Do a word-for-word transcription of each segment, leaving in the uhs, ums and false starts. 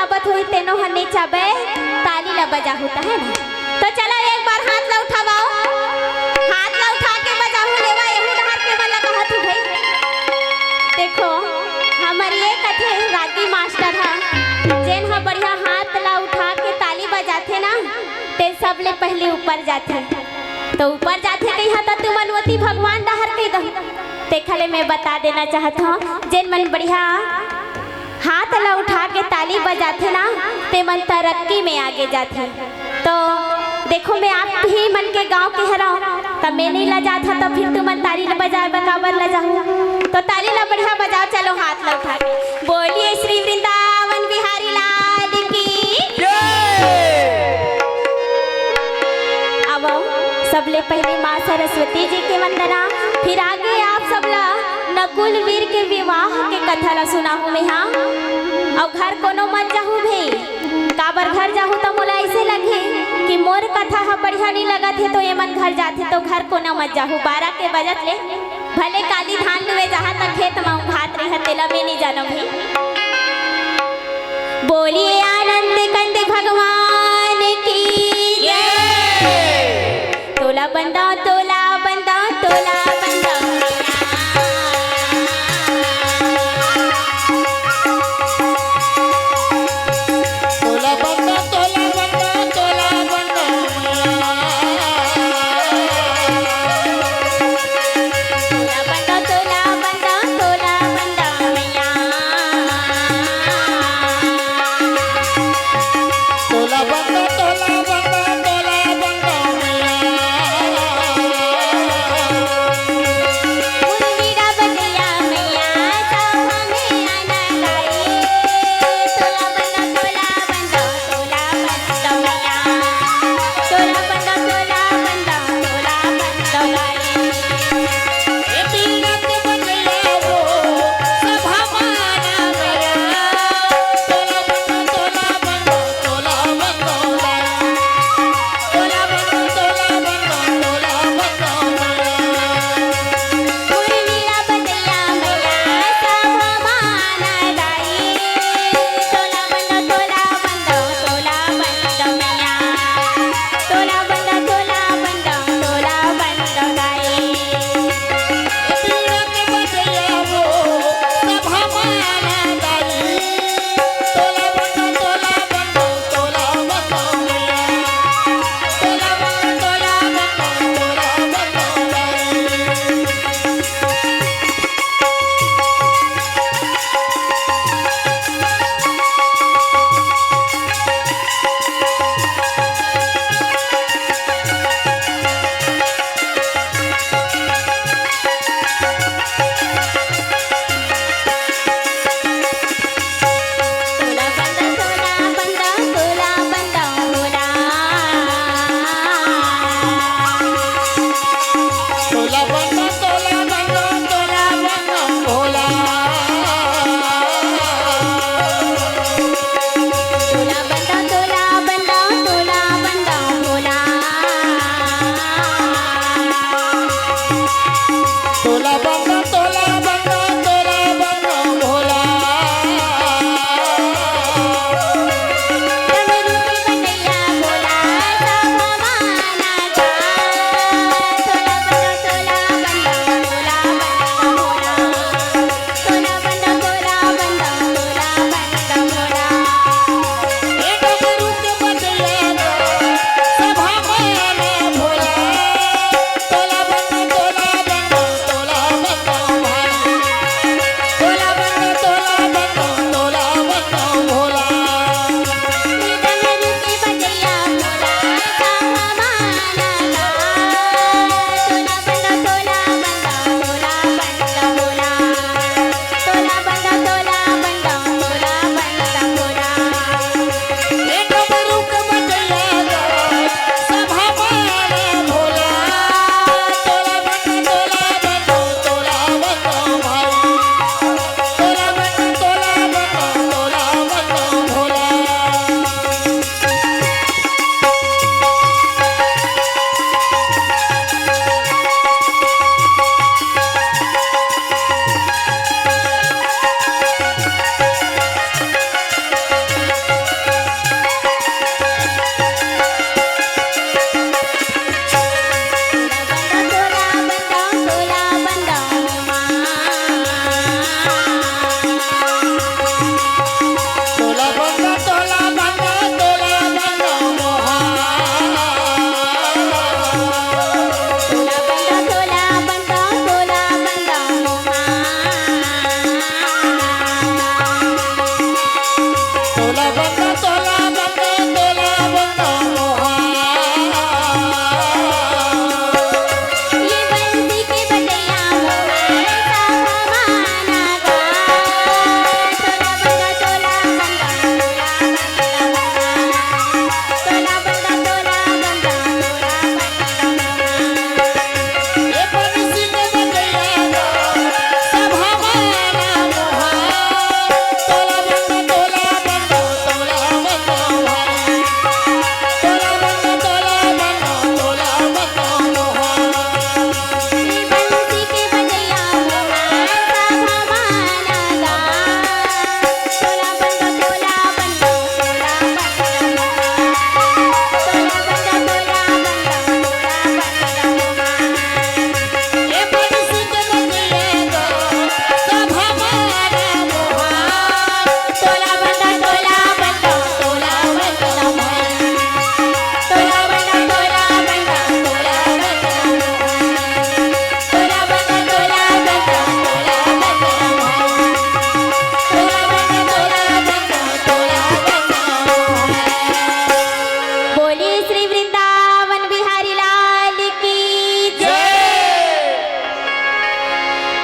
आवत होही तेनो ह नइ चाबे, ताली ला बजाहू त, है ना? तो चलो एक बार हाथ ला उठावाओ, हाथ ला उठा के बजाहू। लेवा एहू डहर के मन ला कहत हूँ भाई। देखो, हमर ये कथे रागी मास्टर ह, जेन ह बढ़िया हाथ ला उठा के ताली बजाथे ना, ते सबले पहले ऊपर जाथे। तो ऊपर जाथे कहिहा त तुमन ओती भगवान डहर कहि दहू। तेखले मैं बता देना चाहत हूँ, जेन मन बढ़िया हाथ ला उठा के ताली बजाथे ना, ते मन तरक्की में आगे जाथे। तो देखो, मैं आप ही मन के गांव के हरव, त मैं नइ लजात हव, त फिर तुमन ताली बजाए बर काबर लजाहू? तो ताली ला बढ़िया बजाओ, चलो हाथ ला उठा के। बोलिए श्री वृंदावन बिहारी लाल की। जय। अब सबले पहले माँ सरस्वती जी के वंदना, फिर आगे आप सब ला नकुल वीर के विवाह के कथा ला सुनाहूँ मैं, हाँ। अउ घर कोनो मत जाहू भाई, काबर घर जाहू त मोला ऐसे लगे कि मोर कथा ह बढ़िया नइ लगत हे, तो एमन घर जाथे तो घर कोनो मत जाहू। बारह के बजत ले भले काली धान लुए जाहा त खेत म उघात रहिहा, तेला मैं नइ जानव भाई। बोलिए आनंद कंद भगवान की जय। तोला बंदा, तोला बंदा, तोला बंदा। तोला बंदा, तोला बंदा, तोला बंदा। तोला बंदा, तोला बंदा, तोला बंदा मैया। तोला बंदा, तोला बंदा, तोला बंदा मैया।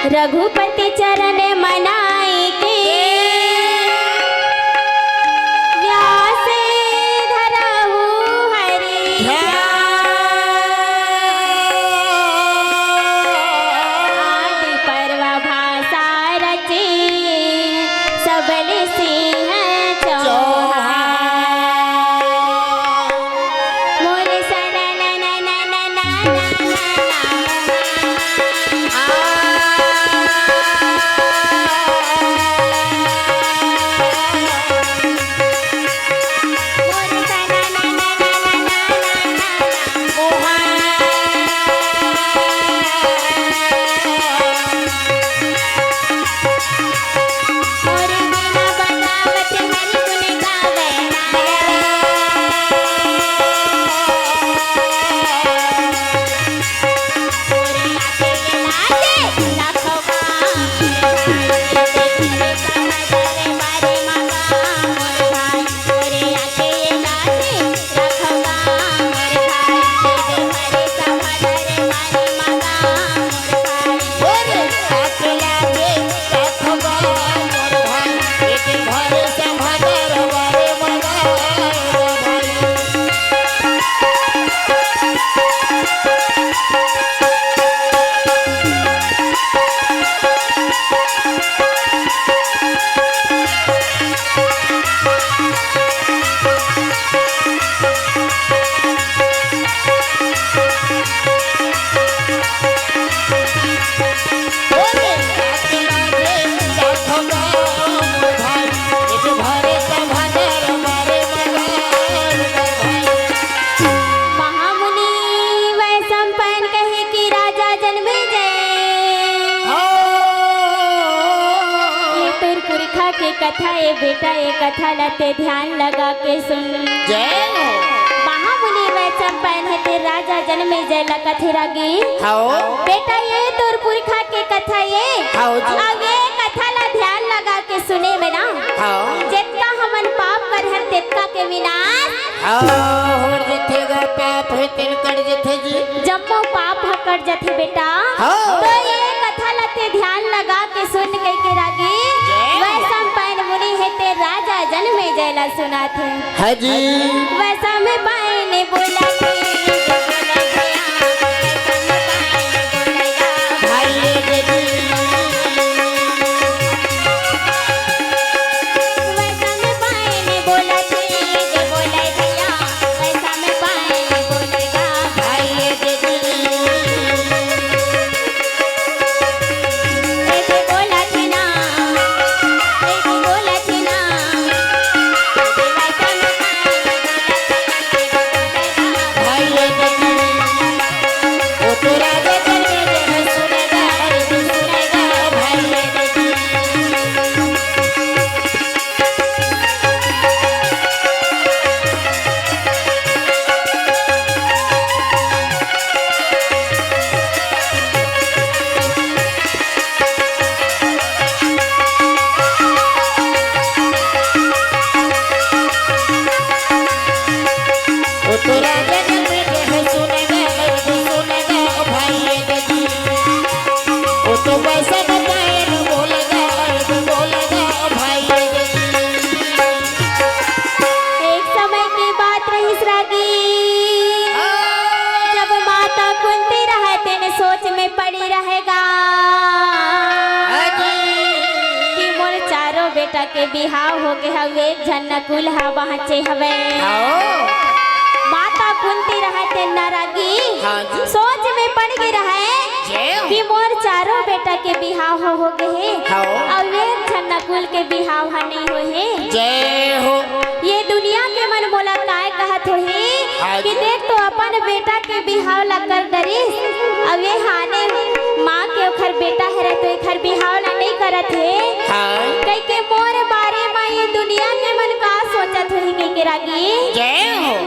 रघुपति चरण मनाई के व्यास धरहु हरि ध्यान। आदि पर्व भाषा रचे सबल सिंह चौहान। चौहान। मोर सनन महामुनि वैशंपायन कहे कि राजा जनमेजय, ये तोर पुरखा के कथा ए बेटा, ए कथा ला ते ध्यान लगा के सुन। जय हो। महामुनि वैशंपायन हे ते राजा जनमेजय ला कथे रागी। हव। बेटा, ये तोर पुरखा के कथा ए। हव जी। अब ये कथा ला ध्यान लगा के सुने में ना। हव। जेतका हमन पाप करहन तेतका के विनाश। हव, होर जथे गा पाप हे तेन कट जथे जी। जम्मो पाप ह कट जथे बेटा। हव। तो ये कथा ला ते ध्यान लगा के सुन कहिके रागी। जय। वैशंपायन मुनि हे ते राजा जनमेजय ला सुनाथे। हाँ जी। वैशंपायन बोला थे, बोला भैया, वैशंपायन बोला भैया। भाई ये दीदी। वैशंपायन बोला थे, बोला भैया, वैशंपायन बोला भाई ये दीदी। एक समय के बात रहिस रागी, जब माता कुंती रहय तेन सोच में पड़ी रहे गा कि मोर चारों बेटा के बिहाव होगे हवे, एक झन नकुल ह बाँचे हवे। माता कुंती रहय तेन रागी हाँ जी। सोच में पड़ गे रहय जय हो। कि मोर चारों बेटा के बिहाव ह होगे हे, हाँ। अउ एक झन नकुल के बिहाव ह नइ होए हे। जय हो। ये दुनिया के मन मोला काय कहत होही हाँ कि जी। देख तो अपन बेटा के बिहाव ला कर डरिस, अउ ये हाने माँ के ओखर बेटा हरे तो एखर बिहाव ला नइ करत हे। हाँ। कहिके मोर बारे म ये दुनिया के मन का सोचत होही कहिके रागी। जय हो।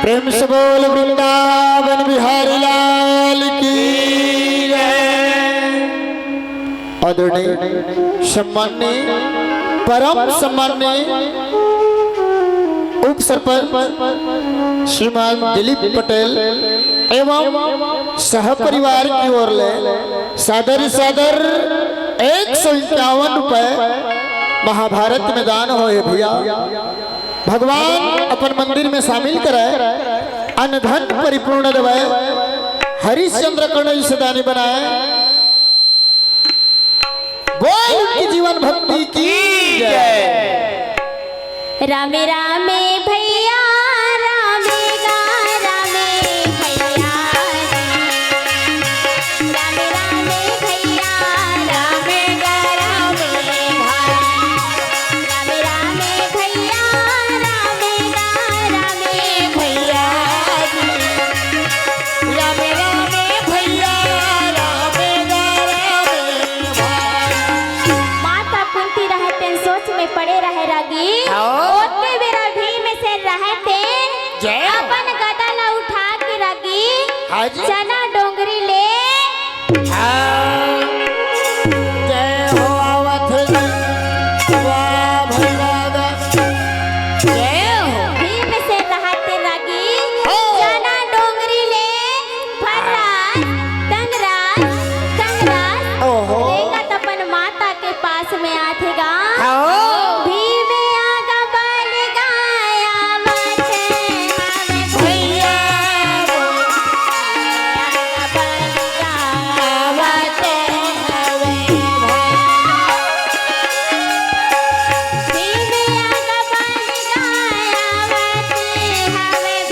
प्रेम से बोल वृंदावन बिहारी लाल की जय। आदरणीय सम्माननीय परम सम्माननीय उप सरपंच श्रीमान दिलीप पटेल एवं सह परिवार की ओर ले सादर सादर एक सौ इक्यावन रुपए महाभारत में दान होए भैया। भगवान अपन मंदिर में शामिल करे, अन्न धन परिपूर्ण देवे, हरिश्चंद्र कर्ण जैसे दानी बनाए। बोल उनकी जीवन भक्ति की जय। रामे रामे भैया, रामे गा, रामे भैया। रामे रामे भैया, रामे गा, रामे भाई। रामे रामे भैया, रामे गा, रामे भैया। रामे रामे भैया, रामे गा, रामे भाई। माता कुंती रहय तेन सोच में पड़े रहय रागी। हाँ। ओतके बेरा भीमसेन रहय तेन जय। अपन गदा ला उठा के रागी हाँ जी। चना डोंगरी ले। हाँ। जय हो आवत जी। वाह भाई वाह। जय हो। भीमसेन रहय तेन रागी हो। चना डोंगरी ले फर्रास, टंगरास, टंगरास। ओहो। लेगत अपन माता के पास में आथे गा। हाँ। भीम आगा बल गाया बचे हमें भैया।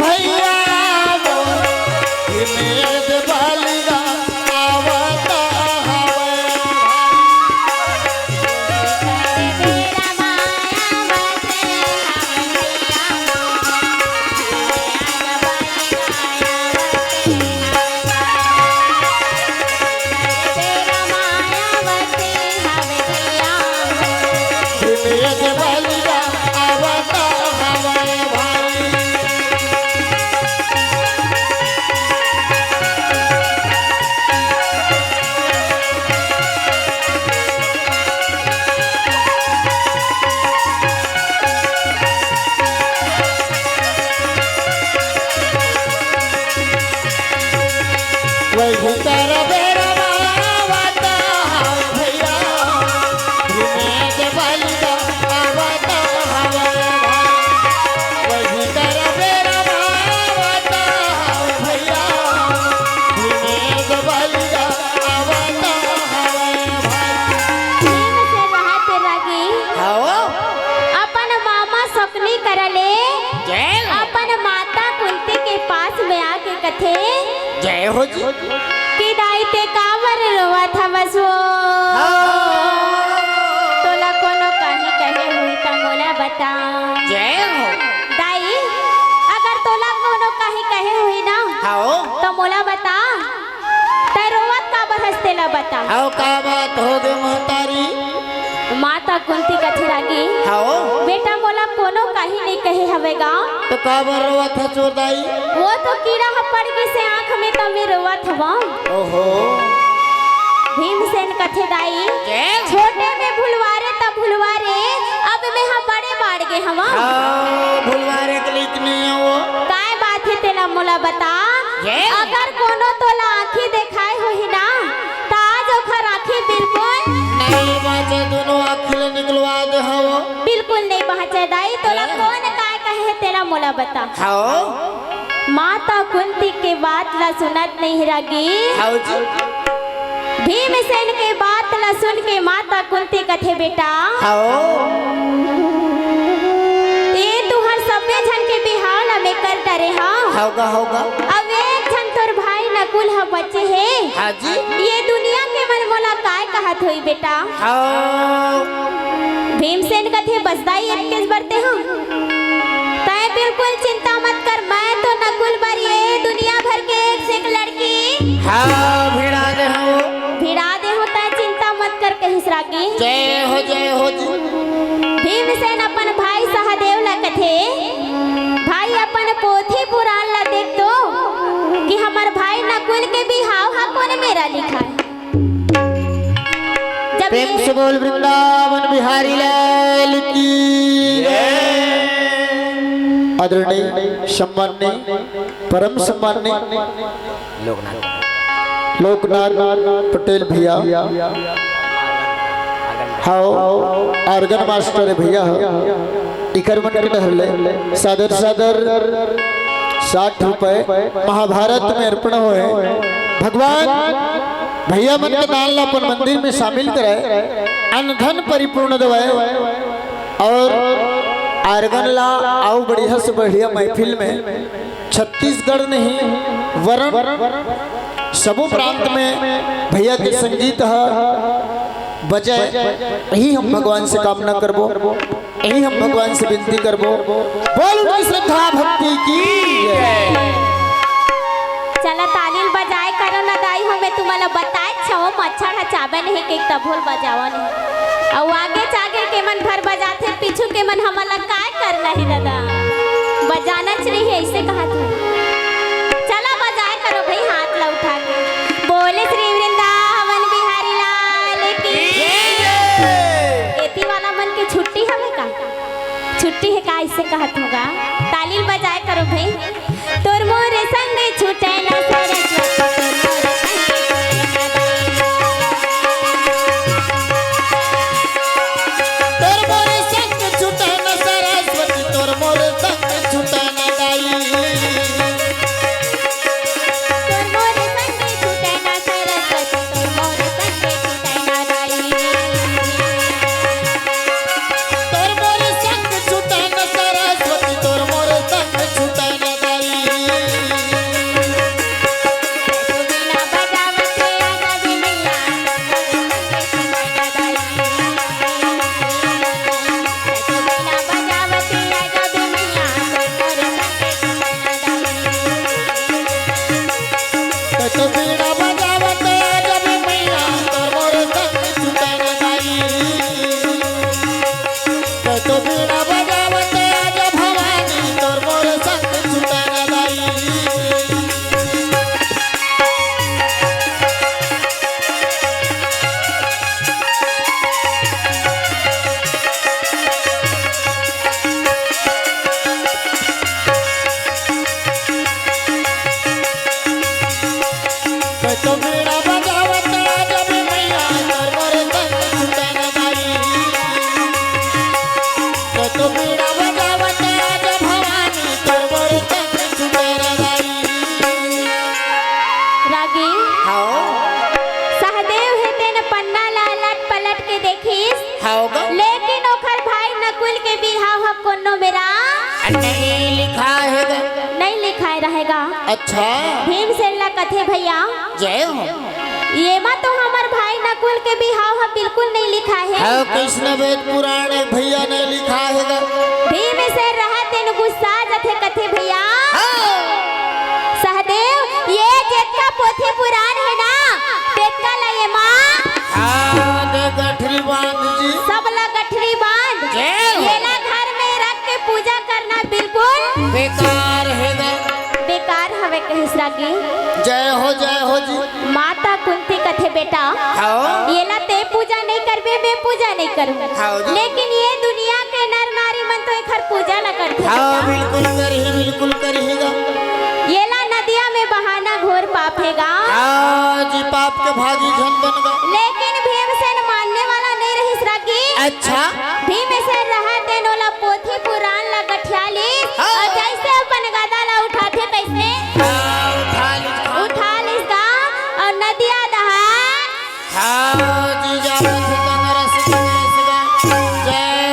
भैया। वही तरह बेरा मावत हवे भैया, भीमे के बलिदा आवत हवे भाई। वही तरह बेरा मावत हवे भैया, भीमे के बलिदा आवत हवे भाई। भीम से रहत रागी। हाँ। अपन मामा शकुनि करा ले जय। अपन माता कुंती के पास में आके कथे, जय हो जी। कि दाई ते काबर रोवत हवस वो? हाँ। तोला कोनो काही कहे हुई त मोला बता। जय हो। दाई, अगर तोला कोनो काही कहे हुई ना, हाँ। त मोला बता। तै रोवत काबर हस तेला बता। हाँ, का बात होगे महतारी? माता कुंती कथे रागी, हाँ। बेटा मोला कोनो काही नइ कहे हवे गा। त काबर रोवत हस ओ दाई? वो तो कीड़ा ह पड़ गिस हे आँख में, त मैं रोवत हवं। ओहो। भीमसेन कथे दाई, जय। छोटे में भुलवा रे त भुलवा रे, अब मैं ह बड़े बाढ़ गे हवं। हाँ, भुलवा रे के लइक नइ हे वो। काय बात हे तेला मोला बता। जय। अगर कोनो तोला आँखी देखाए होही ना, त आज ओखर आँखी बिल्कुल नइ बाँचे, दूनों आँखी ले निकलवा दे हवं। बिल्कुल नइ बाँचे दाई, तोला जय। कोन काय कहे हे तेला मोला बता। हाँ। माता कुंती के बात ला सुनत नइ हे रागी। हाँ जी। भीमसेन के बात ला सुन के माता कुंती कथे, बेटा, हाँ। ये तुहर सब्बे झन के बिहाव ला मैं कर डरे हंव। होगा, होगा। अब एक झन तोर भाई नकुल ह बचे हे। हाँ जी। ये दुनिया के मन मोला काय कहत होही बेटा? हाँ। भीमसेन कथे, बस दाई, एतकेच बर ते हंव। तैं बिल्कुल चिंता मत कर, मैं तो नकुल बर ये दुनिया भर के एक से एक लड़की हाँ, भिड़ा दे हंव। भिड़ा दे हंव, तैं चिंता मत कर, कहिस रागी। जय हो, जय हो जी। भीमसेन अपन भाई सहदेव ला कथे, भाई, अपन पोथी पुराण ला देख तो, कि हमर भाई नकुल के बिहाव हा कोन मेरा लिखा हे। जब प्रेम ये से बोल वृंदावन बिहारी लाल आदरणीय, सम्माननीय, परम सम्माननीय लोकनाथ पटेल भैया, हाव, organ master भैया ह, इकर मन के डहर ले सादर सादर साठ रुपए महाभारत में अर्पण होए। भगवान भैया मन के दान ला अपन मंदिर में शामिल कराए, अन्न धन परिपूर्ण देवाए। और organ ला अउ बढ़िया से बढ़िया महफिल में छत्तीसगढ़ नहीं, वरन सबो प्रांत में भैया के संगीत ह बजे, यही हम भगवान से कामना करबो, यही हम भगवान से विनती करबो। बोल उनकी श्रद्धा भक्ति की जय। चला ताली ल बजाए करो ना दाई हो, मैं तुम्हारा बताए छो मच्छर ह चाबे नहीं के तभो ल बजावा नहीं। अउ आगे चागे के मन भर बजाथे, पीछू के मन हमन ला काय करना हे दादा, बजाना च नहीं हे, ऐसे कहा था। चला बजाए करो भाई हाथ ला उठा के। बोले श्री वृंदावन बिहारी लाल की। एती वाला मन के छुट्टी हवे का? छुट्टी हे का? ऐसे कहत होगा। ताली ल बजाए करो भाई। तोर मोर संग छूटे ना सरस्वती, तोर मोर संग छूटे ना दाई। तोर मोर संग छूटे ना सरस्वती, तोर मोर संग छूटे ना दाई। तोर मोर संग छूटे ना सरस्वती, तोर मोर संग छूटे ना दाई। तोर मोर संग छूटे ना सरस्वती, तोर मोर संग छूटे ना दाई। तो बीड़ा बजावत आजा रे मैया, तोर मोर संग छूटे ना दाई। तो बीड़ा बजावत आजा भवानी, तोर मोर संग छूटे ना दाई। तो बीड़ा बजावत आजा रे मैया, तोर मोर संग छूटे ना दाई। तो बीड़ा बजावत आजा भवानी, तोर मोर संग छूटे ना दाई। रागी, हाँ। सहदेव हे तेन पन्ना ला अलट पलट के देखिस, हाँ गा। लेकिन ओखर भाई नकुल के बिहाव ह कोनो मेरा नहीं लिखा हे गा। नहीं लिखाए रहेगा। अच्छा। भीमसेन ला कथे भैया, जय हो। एमा तो हमर भाई नकुल के बिहाव ह बिल्कुल नहीं लिखा हे। हाँ, कृष्ण वेद पुराण हे भैया, नहीं लिखा हे गा। भीमसेन रहा तेन गुस्सा जथे कथे भैया। हाँ। सहदेव, ये जेतका पोथी पुराण हे ना, तेतका ला एमा हाँ, दे गठरी बांध जी। सब ला गठरी बांध। जय हो। एला घर में रख के पूजा करना बिल्कुल बेकार हे गा। बेकार हवे कहिस रागी। जय हो, जय हो जी। माता कुंती कथे, "बेटा, हाँ। एला ते पूजा नहीं करबे, मैं पूजा नहीं करूँ। हाँ जी। लेकिन ये दुनिया के नर नारी मन तो एखर पूजा ला करथे हाँ, बेटा। बिल्कुल करही, बिल्कुल करही गा। एला नदिया में बहाना घोर पाप हे गा।" हाँ जी, पाप के भागी झन बन गा। लेकिन भीमसेन मानने वाला नहीं रहिस रागी। अच्छा। भीमसेन रहा तेन ओला पोथी पुराण ला गठिया लीस, हाँ। अउ जैसे अपन गदा ला उठाथे तैसने हाँ, उठा लीस, हाँ। उठा लीस गा, अउ नदिया डहर हाँ, जी जावत हे गंगरस, गंगरस गा। जय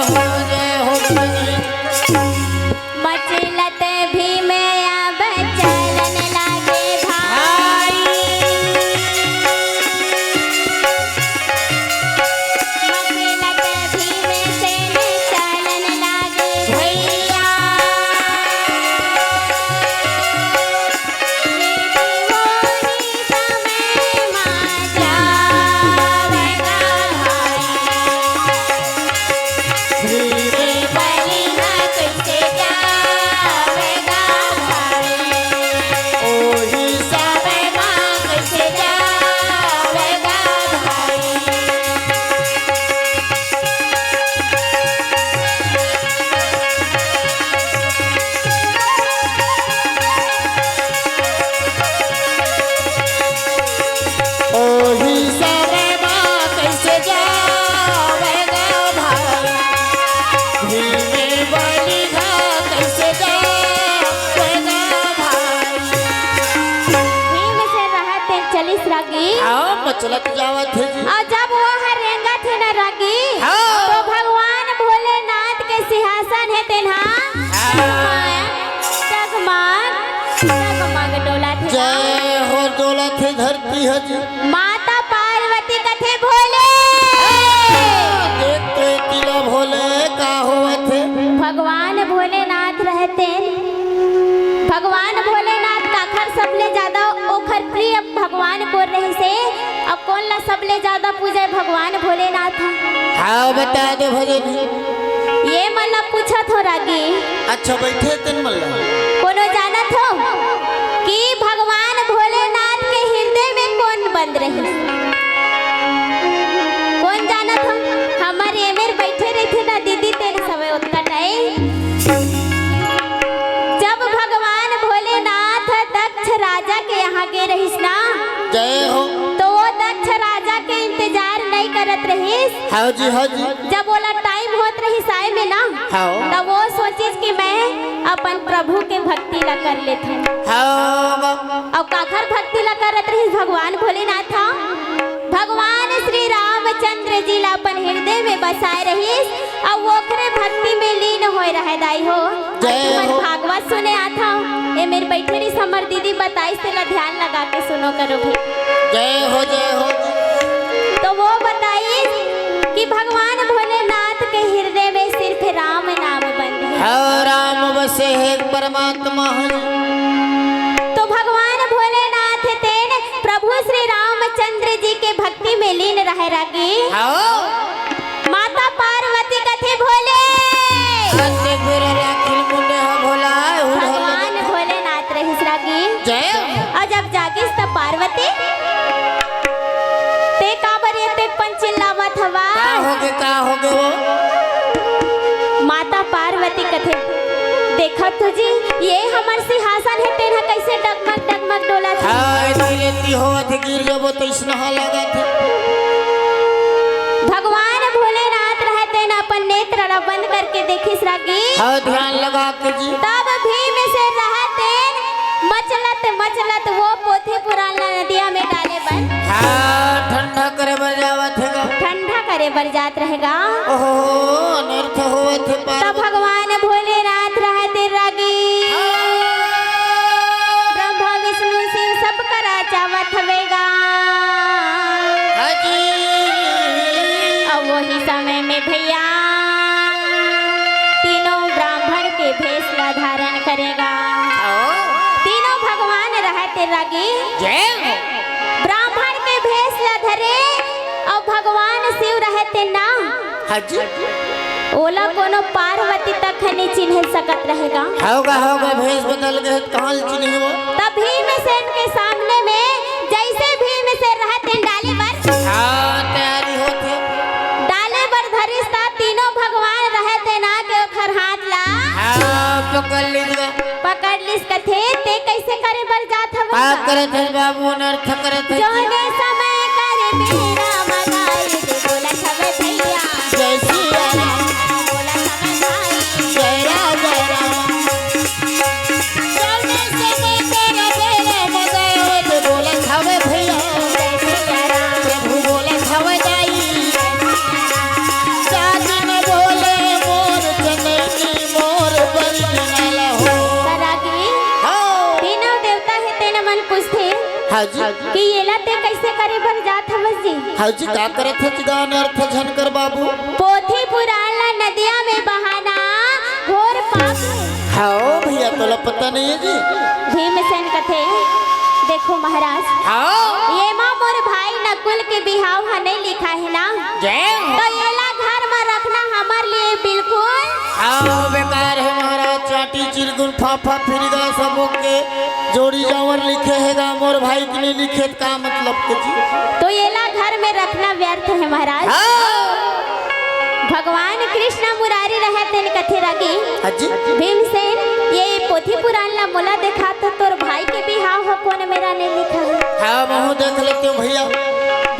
चलत जावत हे जी। अउ जब वो हर रेंगत हे न रागी, हाँ। तो भगवान भोलेनाथ के सिंहासन हे तेन हा हाँ। जगमग, जगमग डोलत हे। जय हो, डोलत हे धरती ह जी। माता पार्वती कथे भोले। देख तो एती ला भोले का होवत हे। भगवान भोलेनाथ रहते, भगवान भोलेनाथ काखर सबले ज्यादा ओखर प्रिय भगवान कोन रहिस हे, अउ कोन ला सबले ज्यादा पूजे भगवान भोलेनाथ ह? हाँ, बता दे भजन। ये मन ला पूछत हो रागी। अच्छा, बैठे तेन मन ला। कोनो जानत हो कि भगवान भोलेनाथ के हृदय में कोन बंद रहिस? कोन जानत हो? हमर ये मेर बैठे रहिथे ना दीदी, तेन समय ओतका टाइम जब भगवान भोलेनाथ दक्ष राजा के यहाँ गे रहिस ना, जय हो। तो वो दक्ष राजा के इंतजार नहीं करत रहिस। हाँ जी, हाँ जी। जब ओला टाइम होत रहिस आए में ना, हाँ। तब वो सोचिस कि मैं अपन प्रभु के भक्ति ला कर लेथन। हाँ। अउ काखर भक्ति ला करत रहिस भगवान भोलेनाथ ह? भगवान श्री रामचंद्र जी ला अपन हृदय में बसाए रहिस, अउ ओखरे भक्ति में लीन होए रहय दाई हो। जय तुमन हो। भागवत सुने आथव, ए मेर बैठे रहिस हमर दीदी बताइस, तेला ध्यान लगा के सुनो करो भाई। जय हो, जय हो। तो वो बताइस कि भगवान भोलेनाथ के हृदय में सिर्फ राम नाम बंद हे। हाँ, राम बसे हे परमात्मा हे। तो भगवान भोलेनाथ तेन प्रभु श्री रामचंद्र जी के भक्ति में लीन रहे रागी। हाँ। माता पार्वती कथे भोले। अति गुरु राखिल मुंडे हो भोला, उड़ हो भगवान भोलेनाथ रहिस रागी। जय। अउ जब जागिस त पार्वती, ते काबर ये ते पंचिल लावत हवा? का होगे, का होगे वो? माता पार्वती कथे, देखत हो जी, ये हमर सिंहासन हे, तेन ह कइसे डगमग डगमग डोलत हे। हाँ, धीरे ती होवत हे, गिर जबो तो इसनहा लागत हे। भगवान भोलेनाथ रहय तेन अपन नेत्र ला बंद करके देखिस रागी। हाँ, ध्यान लगा के जी। तब भीमसेन रहय तेन मचलत मचलत वो पोथी पुराण ला नदिया में डाले बर। हाँ, ठंडा करे बर जावत हे गा। ठंडा करे बर जात रहे गा। ओहो, अनर्थ होवत हे तब पार्वती। भगवान भोलेनाथ रहय तेन रागी। हाँ। ब्रह्मा विष्णु शिव सब करा जावत हवे गा। हाँ जी। अउ वही समय में भैया तीनों ब्राह्मण के भेष ला धारण करे गा। हाँ। तीनों भगवान रहय तेन रागी। जय हो। ब्राह्मण के भेष ला धरे अउ भगवान शिव रहय तेन ना। हाँ जी। ओला कोनो पार्वती तक नइ चिन्हे सकत रहे गा। होगा, होगा, भेष बदल गे हे, कहाँ ले चिन्ही वो? तब भीमसेन के सामने में जइसे भीमसेन रहय तेन डाले बर। हाँ, तैयारी होत हे। डाले बर धरिस त तीनों भगवान रहय तेन आके ओखर हाथ ला हाँ, पकड़ लीस गा। पकड़ लिस कथे, ते कइसे करे बर जात हवस? का करत हस बाबू, अनर्थ करत हस जी। जोने समय करे बेरा मगाई दे, बोलत हवे भैया। जय सिया राम। बोलत हवे भाई। जय राम, जय राम। जोने समय करे बेरा मगाई दे, बोलत हवे भैया। जय सिया राम। प्रभु बोलत हवे दाई। जय सिया राम। जाति न बोले मोर जनैनी मोर बरनी नाला हो। रागी, हाँ। तीनों देवता हे तेन मन पूछथे हाँ जी। कि एला ते कइसे करे बर जात हवस जी? हाँ जी, का करत हस जी गा, अनर्थ झन कर बाबू। पोथी पुराण ला नदिया में बहाना घोर पाप हे। हाँ भैया, तोला पता नहीं है जी। भीमसेन कथे, देखो महाराज, हाँ। ये मा मोर भाई नकुल के बिहाव ह नहीं लिखा है ना, जय हो। तो एला घर में रखना हमारे लिए बिल्कुल हाँ, बेकार है महाराज, चाटी चिरगुन फाफा फिरगा सबो के जोड़ी जावर लिखे हे गा, मोर भाई के नहीं लिखे त का मतलब के जी? तो एला घर में रखना व्यर्थ है महाराज। हाँ। भगवान कृष्ण मुरारी रहे तेन कथे रागी। हाँ जी। भीमसेन, ये पोथी पुराण ला मोला देखा तो तोर भाई के बिहाव ह कोन मेरा नहीं लिखा है। हाँ, महू देख लेते हो भैया।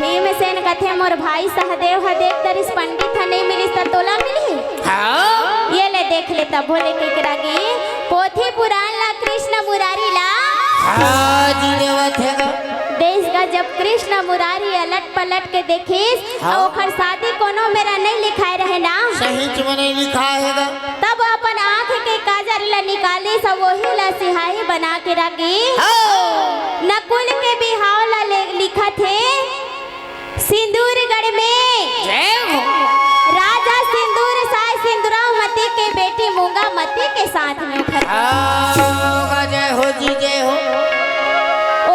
भीमसेन कथे मोर भाई सहदेव ह देख दरिस पंडित ह नहीं मिलिस त तोला मिलही। हाँ। ये ले देख ले तब भोले के रागी पोथी पुराण ला कृष्ण मुरारी ला। हाँ जी देवत है गा। देश का जब कृष्ण मुरारी अलट पलट के देखिस, हाँ। अउ ओखर शादी कोनो मेरा नहीं लिखाए रहे ना। सही च म नहीं लिखाए हे गा। तब अपन आँख के काजर ला निकालिस, अउ वही ला सिहाही बना के रागी। हाँ। नकुल के बिहाव ला ले-, लिखत हे सिंदूरगढ़ में। जय हो। राजा सिंदूर साय सिंदूरावती के बेटी मूंगावती के साथ में ओखर हाँ, जय हो जी, जय हो।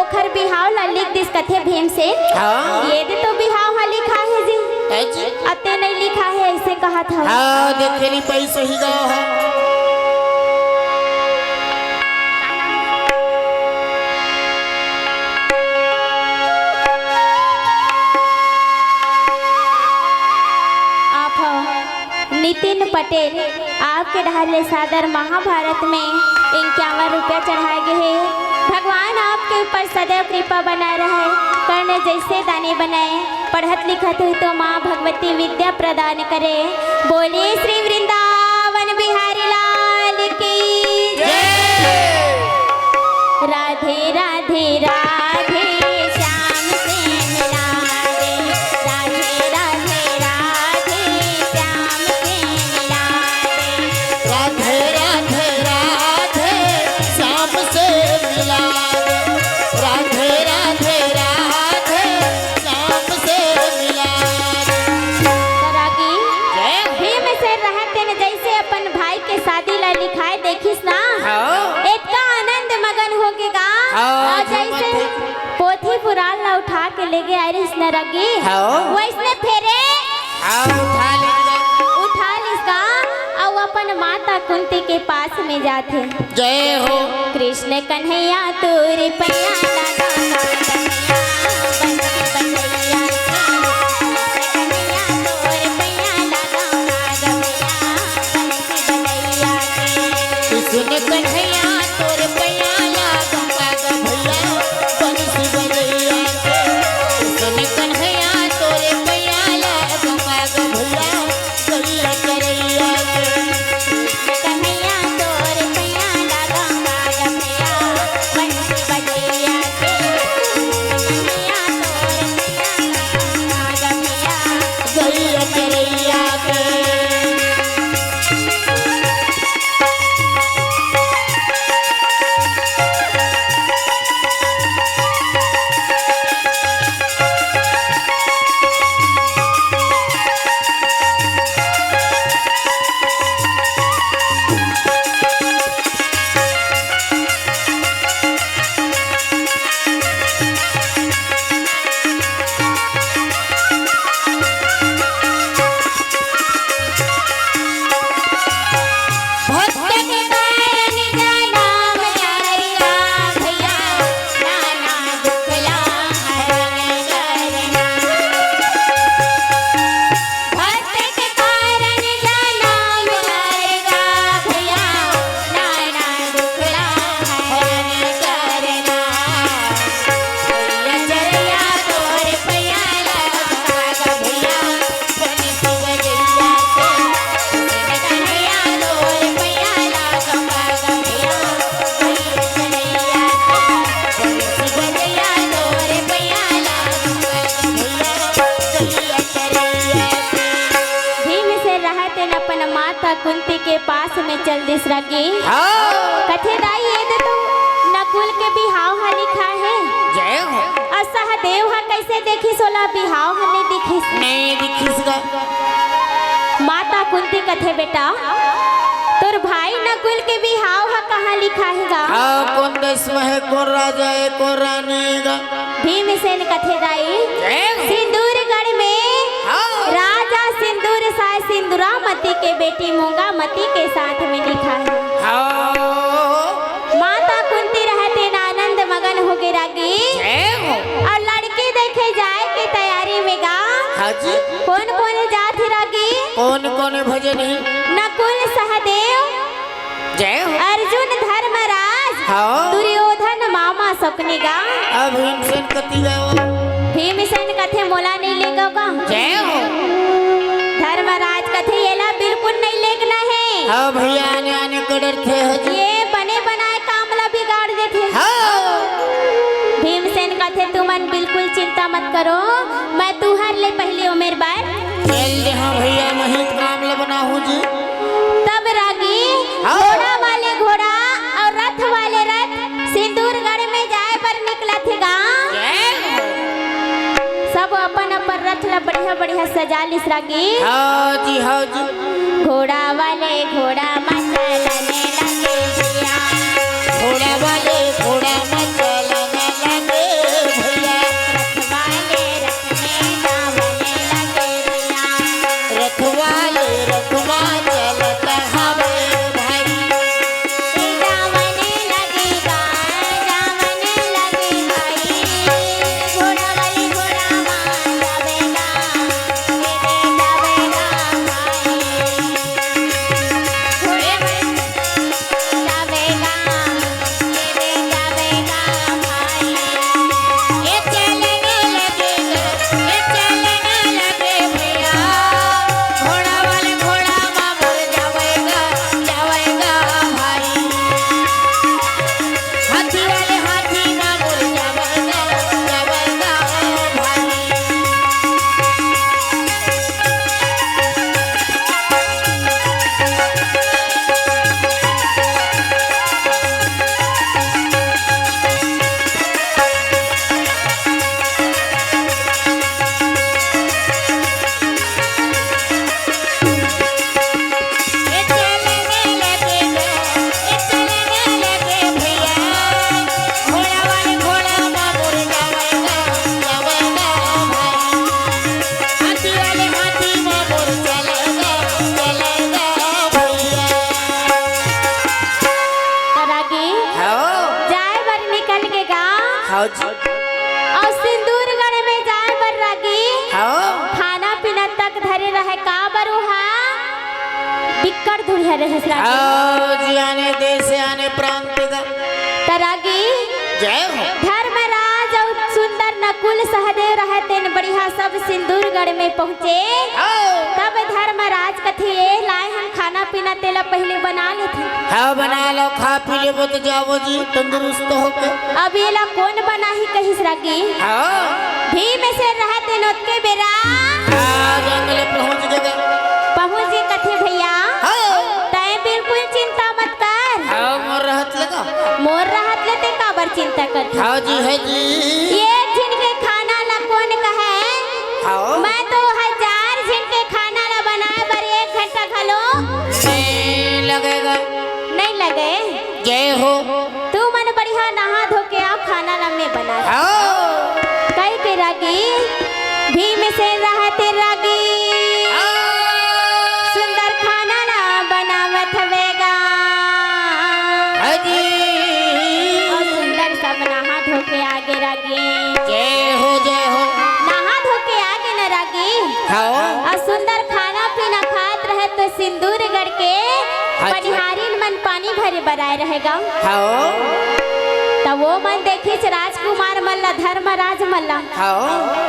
ओखर बिहाव ला लिख दिस कथे भीमसेन। हाँ। ये दे तो बिहाव हा लिखा है जी। है जी। अते नहीं लिखा है, ऐसे कहा था। हाँ, देखे नहीं पाई, सही गा है। आप हो नितिन पटेल, आपके डहार ले सादर महाभारत में इक्यावन रुपया चढ़ाए गे हे। भगवान आपके ऊपर सदैव कृपा बनाए रहे, कर्ण जैसे दानी बनाए, पढ़त लिखत हो तो माँ भगवती विद्या प्रदान करे। बोलिए श्री वृंदावन बिहारी लाल की जय। राधे राधे राधे श्याम से मिला दे। राधे राधे राधे श्याम से मिला दे। राधे राधे राधे श्याम से मिला दे। राधे राधे राधे श्याम से मिला दे। रागी जय। भीमसेन रहत तेन जैसे अपन भाई के शादी ला लिखाए देखिस ना, हाँ। इतना आनंद मगन हो के गा, हाँ, और जैसे झूमत हे। पोथी पुराण ला उठा के लेगे आए रहिस न रागी, हाँ। वैसने फेरे हाँ, उठा ले गा। उठा लिस गा, अउ अपन माता कुंती के पास में जाथे। जय हो। कृष्ण कन्हैया तोरे पैया लगा माधवैया, बंसी बजैया के। कृष्ण कन्हैया तोरे पैया लगा माधवैया, बंसी बजैया के। कृष्ण कन्हैया तोरे पैया लगा माधवैया, बंसी बजैया के। कृष्ण कन्हैया तोरे पैया लगा माधवैया, गैया चरैया के। कन्हैया तोर पैया लगा मार भैया, बंसी बजैया के। कन्हैया तोर पैया लगा मार भैया, गैया चरैया के। भीमसेन रहत तेन अपन माता कुंती के पास में चल दिस रागी। हाँ। कथे दाई, ये दे तो नकुल के बिहाव ह लिखा हे। जय हो। अउ सहदेव ह कैसे देखिस, ओला बिहाव ह नहीं दिखिस। नहीं दिखिस गा। माता कुंती कथे, बेटा, तोर भाई नकुल के बिहाव ह कहाँ लिखा हे गा? हाँ, कोन देश में हे, कोन राजा हे, कोन रानी हे गा? भीमसेन कथे दाई, जय हो। सिंदूरगढ़ में हाँ। राजा सिंदूर साय सिंदूरावती के बेटी मूंगावती के साथ में लिखा हे। हाँ। माता कुंती रहत तेन आनंद मगन होगे रागी। जय हो। अउ लड़की देखे जाए के तैयारी में गा। हाँ जी। कोन कोन जात हे रागी? कोन कोन भजन हे? नकुल सहदेव, जय हो। अर्जुन धर्मराज, हाँ। दुर्योधन मामा सकनी गा। अब भीमसेन कति गा? भीमसेन कथे मोला नहीं लेगव गा। जय हो। धर्मराज कथे एला बिल्कुल नहीं लेगना हे। हाँ भैया, आने आने को डरथे हो जी। ये बने बनाए काम ला बिगाड़ देथे। हाँ। भीमसेन कथे तुमन मत करो, मैं तुहर ले पहिली ओमेर बर। चल दे हाँ भैया, महित काम ल बनाहूँ जी। तब रागी हाँ। घोड़ा वाले घोड़ा अउ रथ वाले रथ सिंदूरगढ़ में जाए बर निकलथे गा। जय हो। सब अपन अपन रथ ल बढ़िया बढ़िया सजा लिस रागी। हाँ जी, हाँ जी। घोड़ा वाले घोड़ा म चलने लगे भैया। घोड़ा वाले घोड़ा म चलने लगे भैया। रथ वाले रथ में जावने लगे भैया। रथ वाले रथ म चलत हवे भाई। जावने लगे गा, जावने लगे भाई। घोड़ा वाले घोड़ा म जावेगा, ए दे जावेगा भाई। घोड़ा वाले जावेगा, ए दे जावेगा भाई। ए चलने लगे गा, ए चलने लगे भैया। घोड़ा वाले घोड़ा म मोर जावेगा, जावेगा भाई। हाथी वाले हाथी म मोर जावेगा, जावेगा भाई। रागी, हाँ। जाए बर निकल गे गा। हाँ जी। अउ सिंदूरगढ़ में जाए बर रागी। हाँ। खाना पीना तक धरे रहे का बर उहा बिक्कट धुरिहा रहे रागी। हाँ जी, आने देश से आने प्रांत का। त रागी जय हो। धर्मराज अउ सुंदर नकुल सहदेव रहे तेन बढ़िया सब सिंदूरगढ़ में पहुँचे। हाँ। तब धर्मराज कथे, "ए लाए हन खाना पीना, तेला पहिली बना लेथे।" हाँ, बना लो, खा पी लेबो त जाबो जी तंदुरुस्त होके। अब एला कोन बनाही कहिस रागी। हाँ। भीमसेन रहे तेन ओतके बेरा हाँ, जंगल पहुँच गे। पहुँच गे कथे, "भैया, हाँ। तैं बिल्कुल चिंता मत कर।" हाँ, मोर रहत ले का? मोर रहत ले ते काबर चिंता करथे? हाँ जी, है जी। एक झिन के खाना ला कोन कहय? हाँ। मैं तो हजार झिन के खाना ला बनाए बर एक घंटा घलो नहीं लगेगा। नहीं लगे। जय हो। तू मन बढ़िया नहा धो के आ, खाना ला मैं बना। हाँ। कई के रागी, भीमसेन रहते रागी। हाँ। सुंदर खाना ला बनावत हवे गा। हाँ जी। अउ सुंदर सब नहा धो के आगे रागी। जय हो, जय हो। नहा धो के आगे न रागी। हाँ। अउ सुंदर खाना पीना खात रहे त सिंदूरगढ़ के हाँ जी। पनिहारिन मन पानी भरे बर आए रहे गा। हाँ। त वो मन देखिस राजकुमार मन ला, धर्मराज मन ला। हाँ।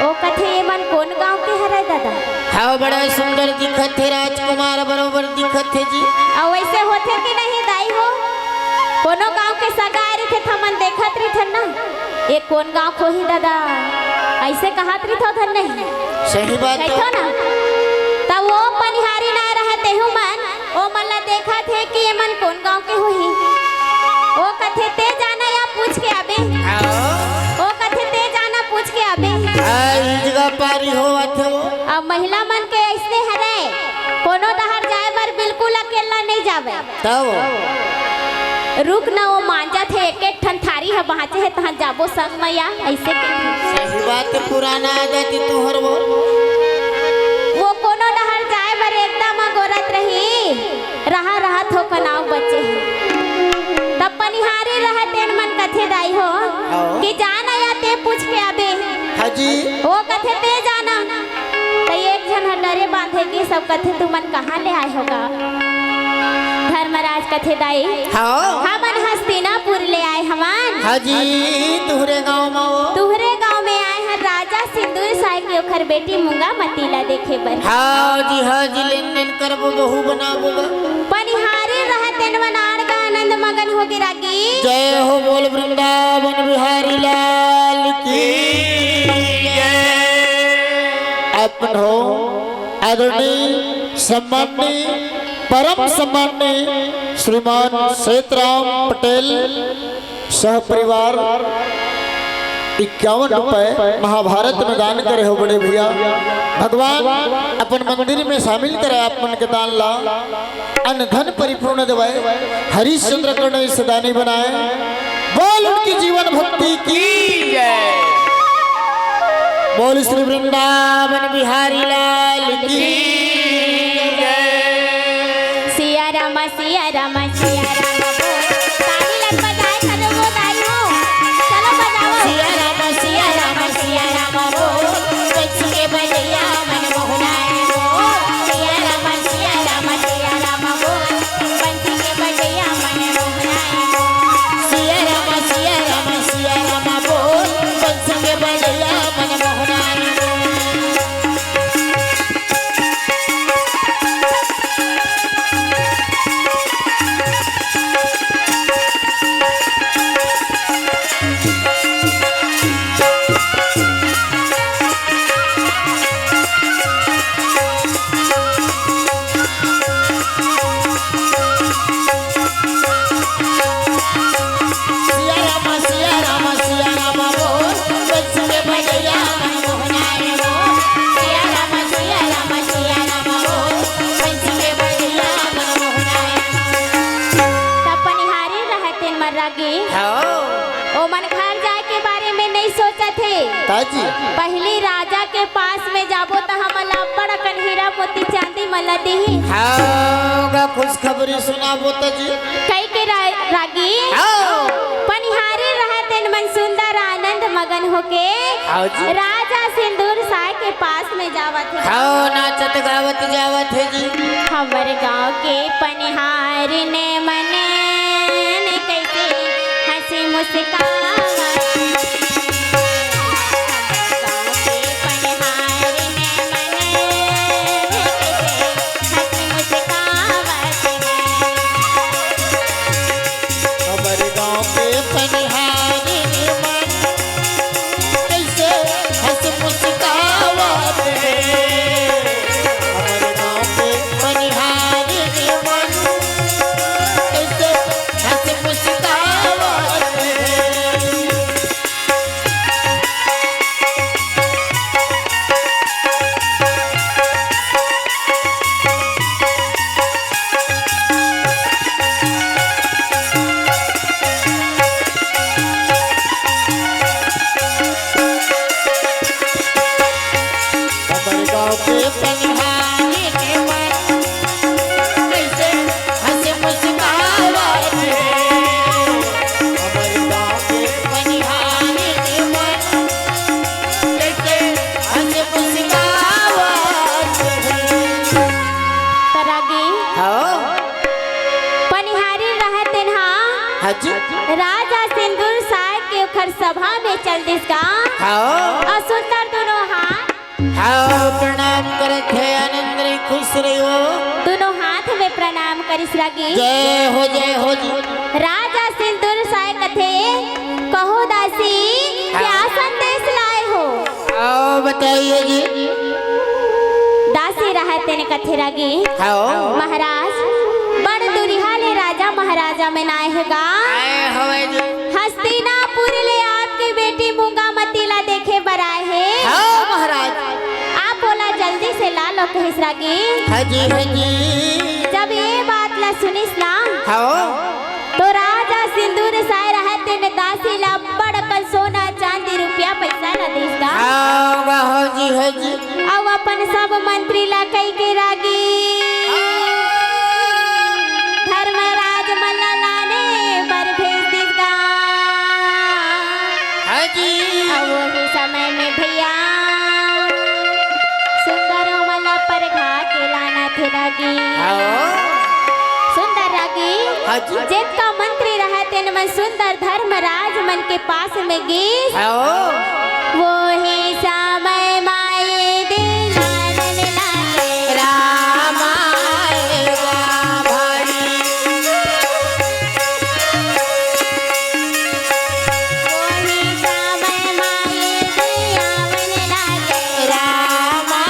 ओ कथे, "ये मन कोन गांव के हरय दादा?" हाँ, बड़ा सुंदर दिखत हे राजकुमार, बरोबर दिखत हे जी। अउ वैसे होथे कि नहीं दाई हो? कोनो गांव के सगा आए रहिथे त हमन देखत रहिथन ना, "ये कोन गांव के होही दादा?" ऐसे कहत रहिथव धन नहीं? सही बात हे। कहिथव ना? त वो पनिहारिन आए रहे तेहू मन, ओ मन ला देखत हे कि ये मन कोन गांव के होही। ओ कथे, "ते जाना या पूछ के आबे।" हाँ। ओ कथे, "ते जाना पूछ के आबे।" हाँ, ई जगह पारी होवत हे वो। अब महिला मन के ऐसने हरे, कोनो डहर जाए बर बिल्कुल अकेला नहीं जावे। तब? रुक न, वो मांजत हे, एक एक ठन थारी ह बांचे हे, तहां जाबो संग म या, ऐसे कहिथे। सही बात हे, पुराना आदत हे तुहर वो। वो कोनो डहर जाए बर एकदम अगोरत रही, रहा रहा थोकन अउ बचे हे। तब पनिहारी रहे तेन मन कथे दाई हो हाँ। कि जाना या ते पूछ के आबे। हाँ जी। वो कथे ते जाना। त एक झन ह डरे बांधे कि सब कथे, "तुमन कहाँ ले आए हो गा?" धर्मराज कथे, "दाई, हाँ। हमन हस्तिनापुर ले आए हवन।" हाँ जी, तुहरे गांव म वो। तुहरे गांव में आए हन राजा सिंदूर साय के ओखर बेटी मूंगा मती ला देखे बर। हाँ जी, हाँ जी, लेन देन करबो, बहू बनाबो गा। पनिहारी रहे तेन मन आड़ गा आनंद मगन होगे रागी। जय हो बोल वृंदावन बिहारी लाल की। हो, आदरणीय, सम्माननीय, परम सम्माननीय श्रीमान सेतराम पटेल सह परिवार इक्यावन रुपए महाभारत में दान करे हो बड़े भैया। भगवान अपन मंदिर में शामिल करे आप मन के दान ला, अन्न धन परिपूर्ण देवाए, हरिश्चंद्र कर्ण इस दानी बनाए। बोल उनकी जीवन भक्ति की जय। बोल श्री वृंदावन बिहारी लाल की जय। सिया रामा, सिया रामा, सिया रामा बोल। ताली लग बजाए, चलो वो दाई हो। चलो बजाओ। सिया रामा, सिया रामा, सिया रामा बोल। बंसी के बजैया मन मोहनाए बोल। सिया रामा, सिया रामा, सिया रामा बोल। बंसी के बजैया मन मोहनाए बोल। सिया रामा, सिया रामा, सिया रामा बोल। बंसी के बजैया मन मोहनाए बोल। सिया रामा, सिया रामा, सिया रामा बोल। बंसी के बजैया मन मोहनाए बोल। सिया रामा, सिया रामा, सिया रामा बोल। बंसी के बजैया मन मोहनाए बोल। तब पनिहारी रहत तेन मन रागी। हाँ। ओ मन घर जाए के बारे में नहीं सोचत हे। काजी? पहली राजा के पास में जाबो त हमन ला अब्बड़ अकन हीरा मोती चांदी मन ला दिही। हाँ, ओगा खुशखबरी सुनाबो त जी। कई के रा-, रागी। हाँ। पनिहारी रहत तेन मन सुंदर आनंद मगन होके हाँ जी। राजा सिंदूर साय के पास में जावत हे। हाँ, नाचत गावत जावत हे जी। हमर गांव के पनिहारी ने मन ने कैसे हंसी मुस्कावत हे। हमर गांव के पनिहारी ने मन ने कैसे हंसी मुस्कावत हे। हमर गांव के पनिहारी मन कैसे हंस मुस्कावत हे। हमर गांव के पनिहारी मन कैसे हंस मुस्कावत हे। हमर गांव के पनिहारी के मन कैसे हंस मुस्कावत हे। हमर गांव के पनिहारी के मन कैसे हंस मुस्कावत हे। त रागी, हाँ। पनिहारी रहत तेन हा हाँ जी। राजा सिंदूर साय के ओखर सभा में चल दिस गा। हाँ। अउ सुंदर दुनों हाथ हाँ, प्रणाम करत हे, आनंद रही, खुश रही हो। दुनों हाथ में प्रणाम करिस रागी। जय हो, जय हो जी। राजा सिंदूर साय कथे, "कहो दासी, हाँ। क्या संदेश लाए हो?" आओ, बताइए जी। दासी रहत तेन कथे रागी, हाँ। "महाराज, बड़ दुरिहा ले राजा महाराजा मन आए हे गा। आए हवे जी। हस्तिनापुर ले आपके बेटी मूंगामती ला देखे बर आए हे। हाँ महाराज। आप ओला जल्दी से ला लो," कहिस रागी। हाँ जी, हाँ जी। जब ये बात ला सुनिस ना, हाँ। तो राजा सिंदूर साय रहत तेन दासी ला बड़ अकन सोना चांदी रुपया पैसा ला दिस गा। हाँ, हाँ जी, हाँ जी। अउ अपन सब मंत्री ला कहि के रागी धर्मराज मन ला लाने बर भेज दिस गा। हाँ जी। अउ वही समय में भैया सुंदर मन ला परघा के लानथे रागी। हाँ। सुंदर रागी। हाँ जी। जेतका मंत्री रहय तेन मन सुंदर धर्मराज मन के पास में गिस। हाँ। वही समय माई दिल लालन लागे। रामा रे राम हरी। वही समय माई दिल आवन लागे। रामा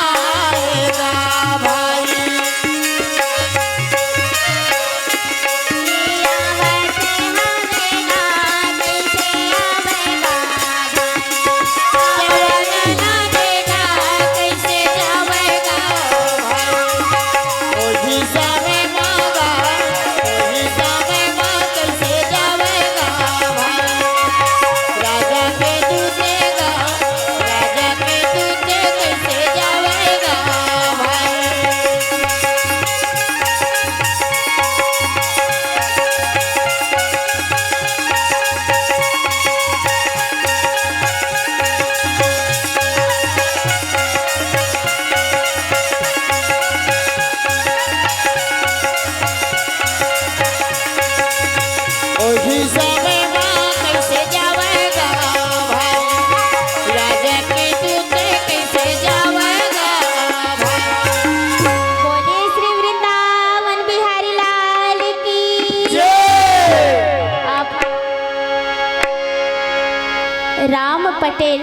पटेल,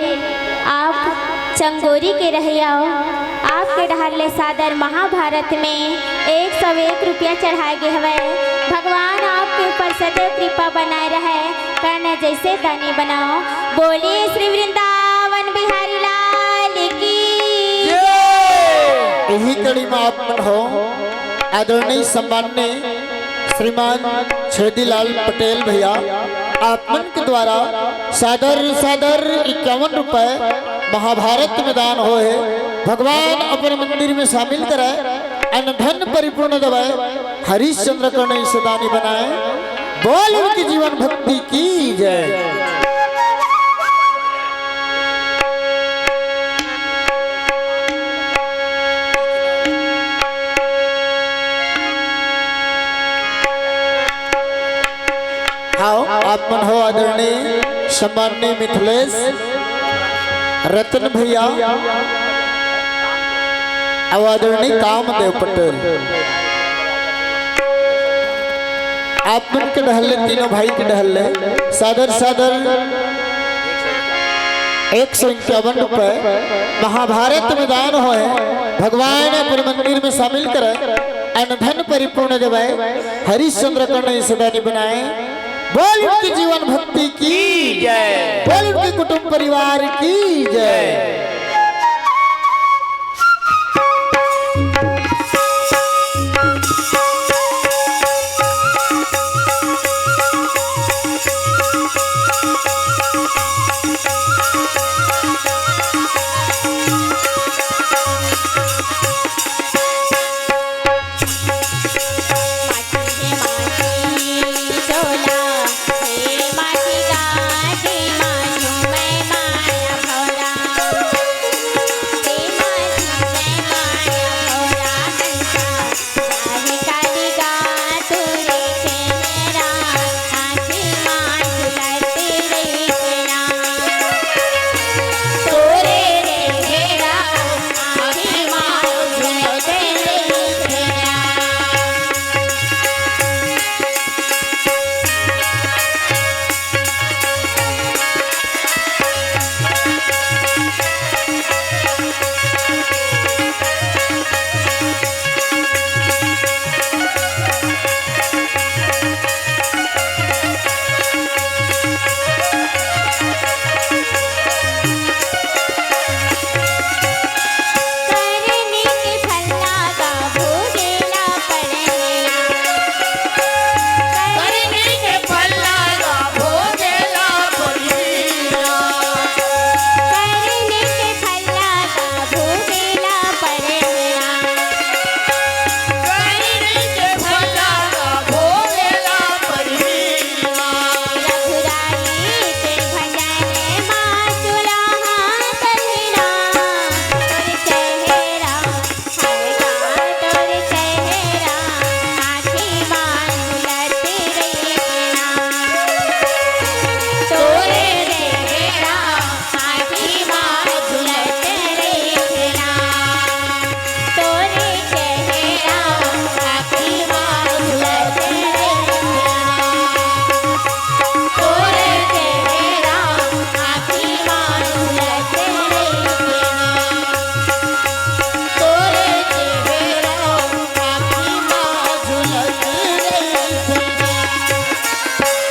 आप चंगोरी के रहइया हो, आपके डहर ले सादर महाभारत में एक सौ एक रुपया चढ़ाए गे हवय। भगवान आपके ऊपर सदैव कृपा बनाए रहय, कर्ण जैसे दानी बनाओ। बोलिए श्री वृंदावन बिहारी लाल की। यही कड़ी में आप मन हो आदरणीय सम्माननीय श्रीमान छेदीलाल पटेल भैया, आप मन के द्वारा सादर सादर इक्यावन रुपए महाभारत में दान होए हे। भगवान अपन मंदिर में शामिल करे, अन्न धन परिपूर्ण देवे, हरिश्चंद्र कर्ण इसे दानी बनाए। बोल उनकी जीवन भक्ति की जय। आओ, आप मन हो आदरणीय सम्माननीय मिथिलेश रतन भैया, अउ आदरणीय कामदेव पटेल, आप मन के डहर ले, तीनों भाई के डहर ले सादर सादर एक सौ इक्यावन रुपए महाभारत में दान होए। भगवान अपन मंदिर में शामिल करे, अन्न धन परिपूर्ण देवे, हरिश्चंद्र कर्ण इसे दानी बनाए। बोल उनकी जीवन भक्ति की जय। बोल उनके कुटुंब परिवार की जय।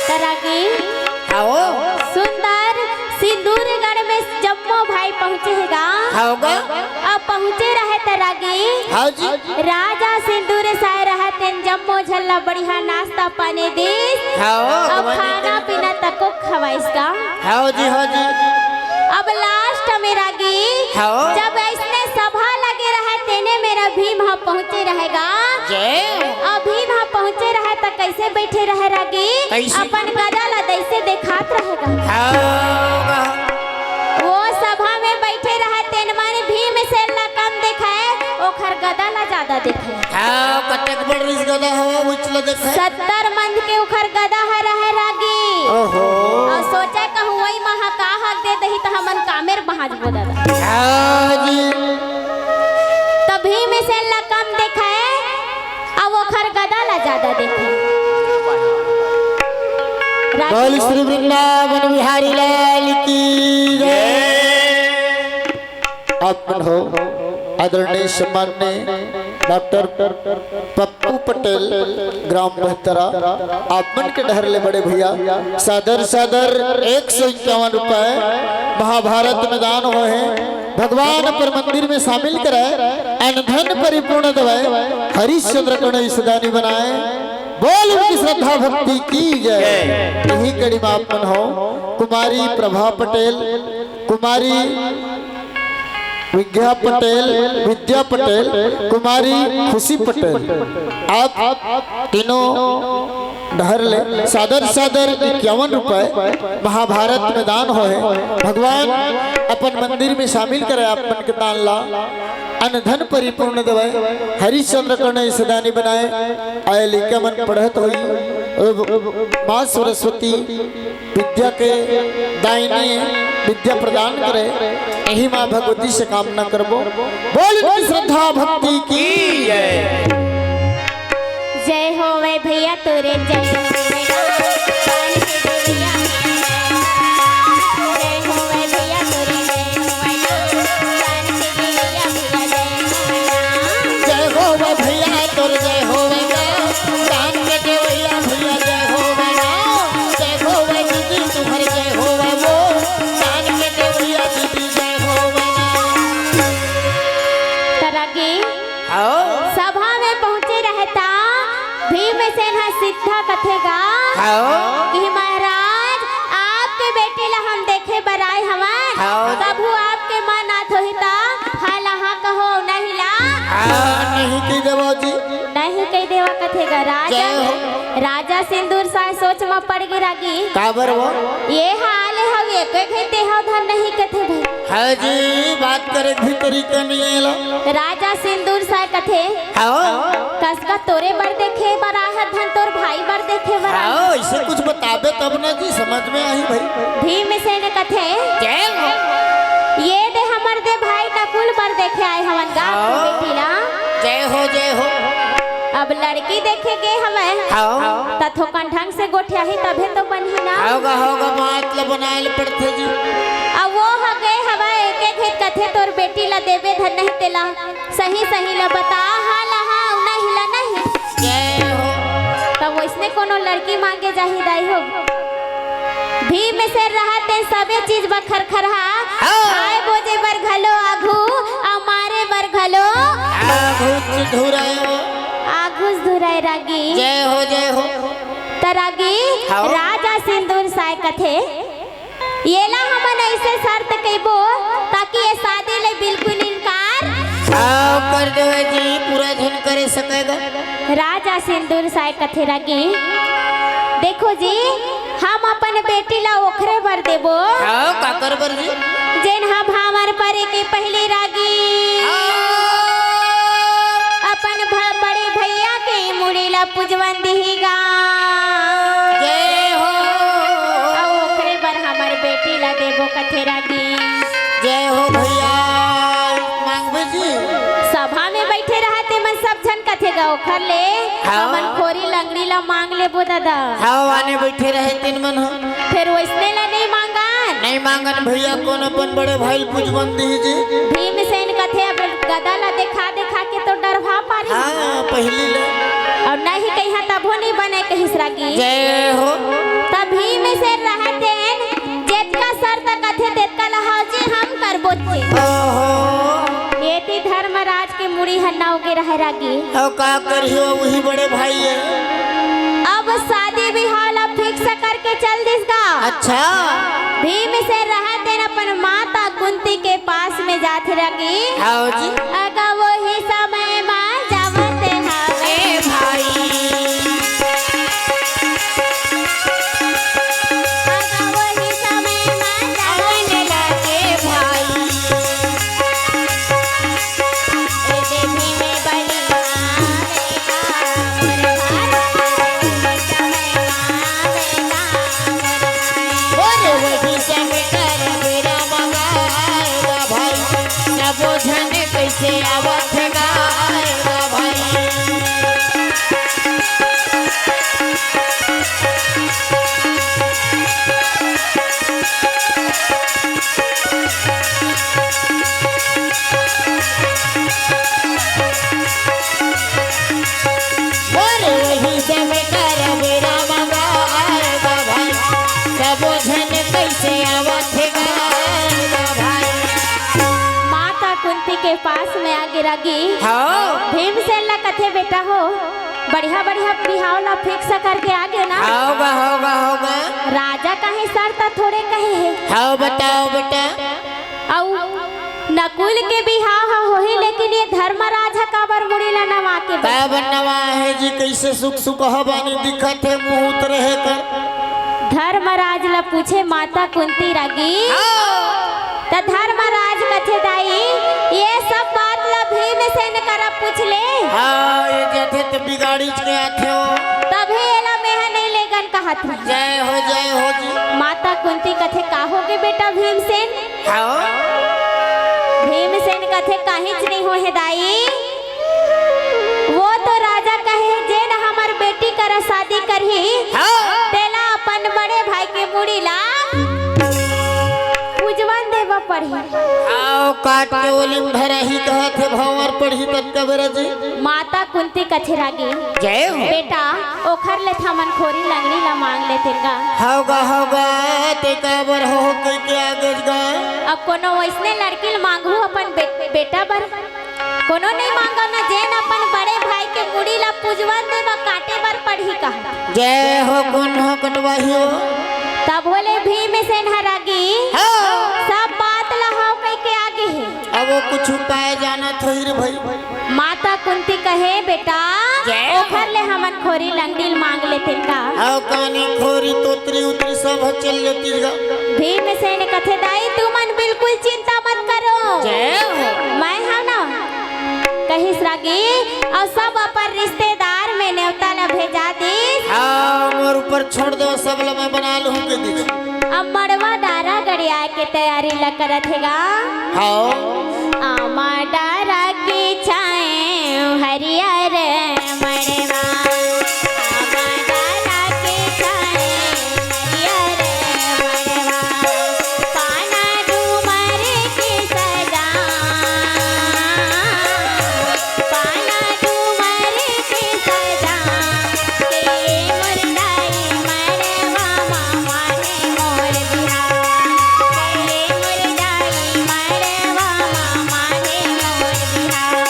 तरह की आओ। सुंदर सिंदूरगढ़ में जम्मो भाई पहुँचे हे गा। हाँ गा। अब पहुँचे रहे त रागी। हाँ जी। राजा सिंदूर साय रहे तेन जम्मो झन ला बढ़िया नाश्ता पानी दीस। हाँ, अब भवानी खाना देवी। पीना तको खवाइस गा। हाँ जी, हाँ जी। अब लास्ट में रागी हाँ। जब ऐसने सभा लगे रहे तेने मेरा भीम ह पहुँचे रहे गा। जय। अब भीम ह पहुँचे रहे त कैसे बैठे रहे रागी? कैसे? अपन गदा ला दैसे देखात रहे गा। हाँ। वो सभा में बैठे रहे तेन मन भीमसेन ला कम देखे, ओखर गदा ला ज्यादा देखे। हाँ, कतेक बड़ रिस गदा हवा, उचला देखे। सत्तर मंद के ओखर गदा ह रहे रागी। ओहो। अउ सोचे कहूँ वही महा का हक दे दही त हमन कामेर बहाज बोदा दा। हाँ जी। त भीमसेन ला कम देखे, अउ ओखर गदा ला ज्यादा देखे। बोल श्री वृंदावन बिहारी लाल की जय। आप मन हो आदरणीय सम्माननीय डॉक्टर पप्पू पटेल, ग्राम बहतरा, आप मन के डहर ले बड़े भैया सादर सादर एक सौ इक्यावन रुपए महाभारत में दान होहे। भगवान अपन मंदिर में शामिल करे, अन धन परिपूर्ण देवे, हरिश्चंद्र कणईस दानी बनाए। बोल उनकी श्रद्धा भक्ति की जय। यही कड़ी में आप मन हो कुमारी प्रभा पटेल, कुमारी विद्या पटेल, विद्या पटेल, कुमारी खुशी पटेल, आप तीनों डहर ले सादर सादर इक्यावन रुपए महाभारत में दान होहे। भगवान अपन मंदिर में शामिल करे आप मन के दान ला, अन धन परिपूर्ण देवे, हरिश्चंद्र कणईस दानी बनाए। आए लइका मन पढ़त होई, माँ सरस्वती विद्या के दायनी विद्या प्रदान करे, यही माँ भगवती से कामना करबो। बोल श्रद्धा भक्ति की जय। जय होवे भैया तोरे, जय होवे। जय होवे भैया तोरे, जय होवे। जय होवे भैया तोरे, जय होवे। जय होवे दीदी तुम्हारे, जय होवे वो। दान के देवैया दीदी जय होवे। तरगी आओ। सभा में पहुंचे रहता भीमसेन ह सीधा कथे गा आओ। कि महाराज, आपके बेटी ला हम देखे बर आए हवन, आओ। तभू आपके मन आत होही त हाँ ला हाँ कहो, नहीं ला आ, नहीं कहि देवा जी। नहीं कहि देवा कथे गा राजा। जय हो। राजा सिंदूर साय सोच म पड़ गे रागी। काबर वो? ये हाल हवे, कोई कहि देहा धन नहीं कथे भाई। हाँ जी, बात करे भी तरीका नहीं है ला। राजा सिंदूर साय कथे, हाँ। कसका तोरे बर देखे बर आए हन, धन तोर भाई बर देखे बर आए हन। हाँ, इसे कुछ बताबे तब ना जी समझ में आही भाई। भीमसेन कथे, जय हो। ये दे हमर दे भाई नकुल बर देखे आए हवन गा हाँ। बेटी ला। जय हो, जय हो। अब लड़की देखे गे हवय, हाँ। त थोकन ढंग से गोठियाही तभे तो बनही ना। होगा, होगा, बात ल बनाए ल पड़थे जी। अब वो ह गे हवय, एक एक हित कथे तोर बेटी ला देबे धन नहीं तेला। सही सही ला बता, हाँ ला हाँ, नहीं ला नहीं। जय हो। तब वैसने कोनो लड़की मांगे जाही दाई हो। भीमसेन रहत हे सबे चीज बखर खरहा। हाँ। खाए बोजे बर घलो आघू, अउ मारे बर घलो आघू च धुराए हो। आघू च धुराए रागी। जय हो, जय हो। त रागी हाँ। राजा सिंदूर साय कथे, येला हमन ऐसे शर्त कइबो ताकि ये शादी ले बिल्कुल इनकार हाँ, कर देवे जी, पूरा झन करे सकेगा। राजा सिंदूर साय कथे रागी, देखो जी, हम अपन बेटी ला ओखरे बर देबो। हाँ, काकर बर जी? जेन ह भांवर परे के पहिली रागी हाँ। अपन भ-, बड़े भैया के मुड़ी ला पुजवन दिही गा। जय हो। अउ ओखरे बर हमर बेटी ला देबो कथे रागी। जय हो भैया, मांगबे जी। सभा में बैठे रहत हे मन सब झन कथे गा ओखर ले, हाँ। हमन खोरी लंगड़ी ला मांग लेबो दादा। हाँ, आने बैठे रहे तेन मन हो। फेर वैसने ला नहीं मांगन। नहीं मांगन भैया, कोन अपन बड़े भाई ल पुजवन दिही जी। भीमसेन कथे अब गदा ला देखा देखा के तो डरवा पारी। हाँ, पहिली ले। अउ नहीं कहिहा तभो नहीं बने कहिस रागी। जय हो। तब भीमसेन रहत हे जेतका शर्त कथे तेतका ला हाव जी हम करबो जी। ओहो। एती धर्मराज के मुड़ी ह नव गे रहे रागी। अउ का करियो, वही बड़े भाई हे। अब शादी बिहाव ला fix करके चल दिस गा। अच्छा। भीमसेन रहत हे अपन माता कुंती के पास में जात हे रागी। हाव जी। अगा वही समय मा जावत हवे ए भाई। अगा वही समय मा जावत हवे ए भाई। ए देवी में बलि आवेगा, मोर भाई वही समय मा आवेगा, मोर भाई। अरे वही समय करब राम आवेगा भाई, सबो झन कैसे आवत गा। रागी। हाँ। भीमसेन ला कथे, "बेटा हो, बढ़िया बढ़िया बिहाव ला fix करके आ गे ना।" होगा, होगा, होगा। राजा कहे, "सर त थोड़े कहे हे।" हाँ, बताओ बेटा। अउ नकुल के बिहाव ह होही, लेकिन ये धर्मराज ह काबर मुड़ी ला नवा के बइठे? काबर नवा हे जी, कइसे सुख सुख ह बानी दिखत हे, मुहूर्त रहे कर। धर्मराज ला पूछे माता कुंती रागी। हाँ। त धर्मराज कथे, "दाई, ये सब बात ला भीमसेन करा पूछ ले।" हाँ, ये जथे त बिगाड़ीच के आथे हो। तभे एला मेहा नइ लेगन कहत हे। जय हो, जय हो जी। माता कुंती कथे, "का होगे बेटा भीमसेन?" हाँ। भीमसेन कथे, "काहीच नइ होहे दाई। वो तो राजा कहे, जेन हमर बेटी करा शादी करही, हाँ। तेला अपन बड़े भाई के मुड़ी ला पुजवन देवा पड़ही।" आओ काट के ओलिम धरही कहत हे, भंवर पड़ही तब कबरा जी। माता कुंती कथे रागी, जय हो। "बेटा, ओखर ले त हमन खोरी लंगड़ी ला मांग लेतेन गा।" होगा, होगा, ते काबर हो कहिके आगेच गा। अब कोनो वइसने लड़की ल मांगहू अपन बे-, बेटा बर, कोनो नइ मांगव ना, जेन अपन बड़े भाई के मुड़ी ला पुजवन देवा, काटे बर पड़ही का। जय हो, कोन हो कटवाही हो। तब बोले भीमसेन ह रागी, हाँ। सब बात ला हव कहिके आगे हे। अब वो कुछ उपाय जानत होही रे भाई। माता कुंती कहे, "बेटा, जय हो। ओखर ले हमन खोरी लंगड़ी ल मांग लेतेन का।" अउ कानी खोरी तोतरी उतरी सब चल लेती गा। भीमसेन कथे, "दाई, तुमन बिल्कुल चिंता मत करो। जय हो। मैं हव ना," कहिस रागी, अउ सब अपन रिश्तेदार में नेवता ला भेजा दिस। हाँ, मोर ऊपर छोड़ दो, सब ला मैं बना लूँ के दिस। अब मड़वा डारा गड़ियाए के तैयारी ला करत हे गा। हाँ। आमा डारा के छाँय हरियर मड़वा, आमा डारा के छाँय हरियर मड़वा, पाना डूमर के सजा, पाना डूमर के सजा, के मोर दाई मड़वा मामा हे मोर बिहाव, के मोर दाई मड़वा मामा हे मोर बिहाव।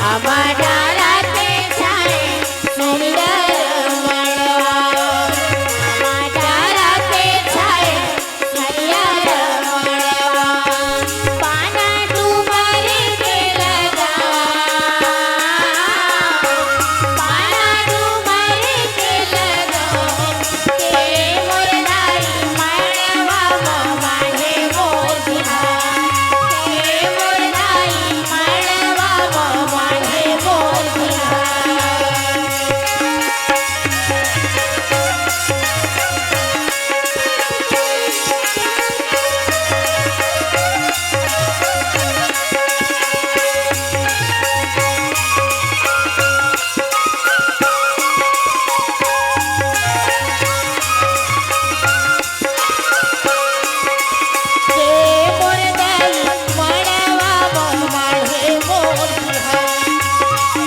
आमा डारा के छाँय हरियर मड़वा, आमा डारा के छाँय हरियर मड़वा, पाना डूमर के लगा, पाना डूमर के लगा, के मोर दाई मड़वा मामा हे मोर बिहाव, के मोर दाई मड़वा मामा हे मोर बिहाव। के मोर दाई मड़वा मामा हे मोर बिहाव,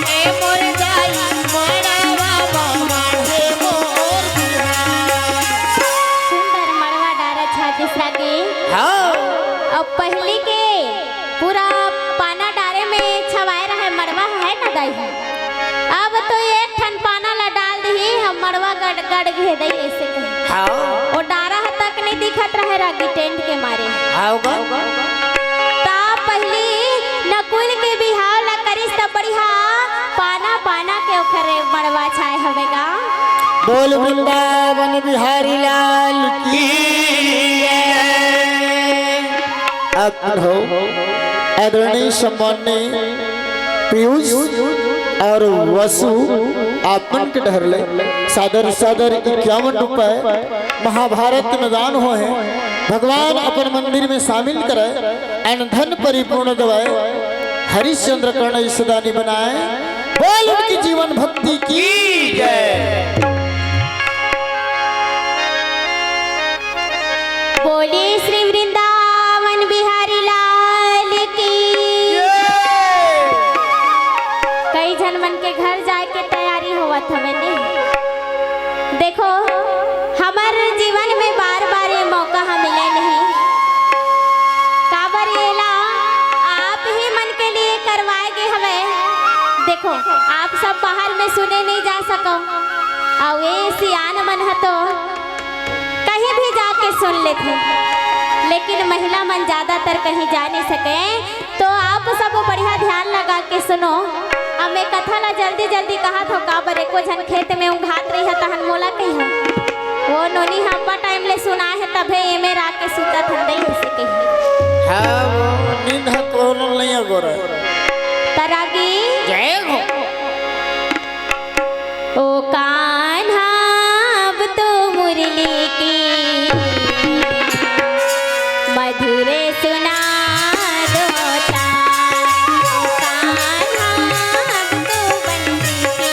के मोर दाई मड़वा मामा हे मोर बिहाव। सुंदर मड़वा डारा छादिस रागी। हाँ। अब पहिली के पूरा पाना डारे में छवाए रहे मड़वा, हे ना दाई? अब तो एक ठन पाना ला डाल दिही, हम मड़वा गड़, गड़ गे दाई, अइसे कहे। हाँ। वो डारा ह तक नइ दिखत रहे रागी टेंट के मारे। हाँ, होगा। त पहिली नकुल के बिहाव ला करिस त बढ़िया पाना, पाना के ओखरे मड़वा छाए हवे गा। बोल वृंदावन बिहारी लाल की जय। अब हो आदरणीय सम्माननीय पीयूष और वसु, आप मन के डहर ले सादर सादर इक्यावन रुपए महाभारत में दान होहे, भगवान अपन मंदिर में शामिल करे, अन धन परिपूर्ण देवाए, हरिश्चंद्र कर्ण ईशदानी बनाए। बोल उनकी जीवन भक्ति की जय। बोलिए श्री वृंदावन बिहारी लाल की। कई झन मन के घर जाए के तैयारी होवत हवे ने। देखो, हमर जीवन में बार-बार ये मौका ह मिले नहीं, काबर एला सब बाहर में सुने नहीं जा सकव। अउ ए सियान मन ह तो कहीं भी जाके सुन लेथे, लेकिन महिला मन ज्यादातर कहीं जा नहीं सके। तो आप सब बढ़िया ध्यान लगा के सुनो। अब मैं कथा ला जल्दी जल्दी कहा थव, काबर एको झन खेत में उंघात रही है, तहन मोला कही है, वो नोनी ह अब्बड़ टाइम ले सुना है, तभे एमे राख के सुतत हन दई, ऐसे कही। हाँ, वो नींद ह कोनो नहीं अगोरा। त रागी। जय हो। ओ कान्हा, अब तो मुरली की मधुर सुना दो तान। ओ कान्हा, अब तो बंसी की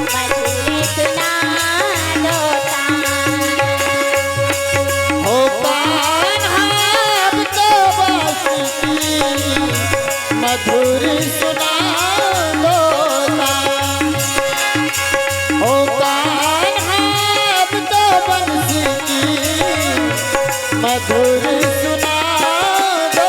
मधुर सुना दो तान। हो कान्हा, अब तो बंसी की मधुर सुना दो तान। हो कान्हा, अब तो बंसी की मधुर सुना दो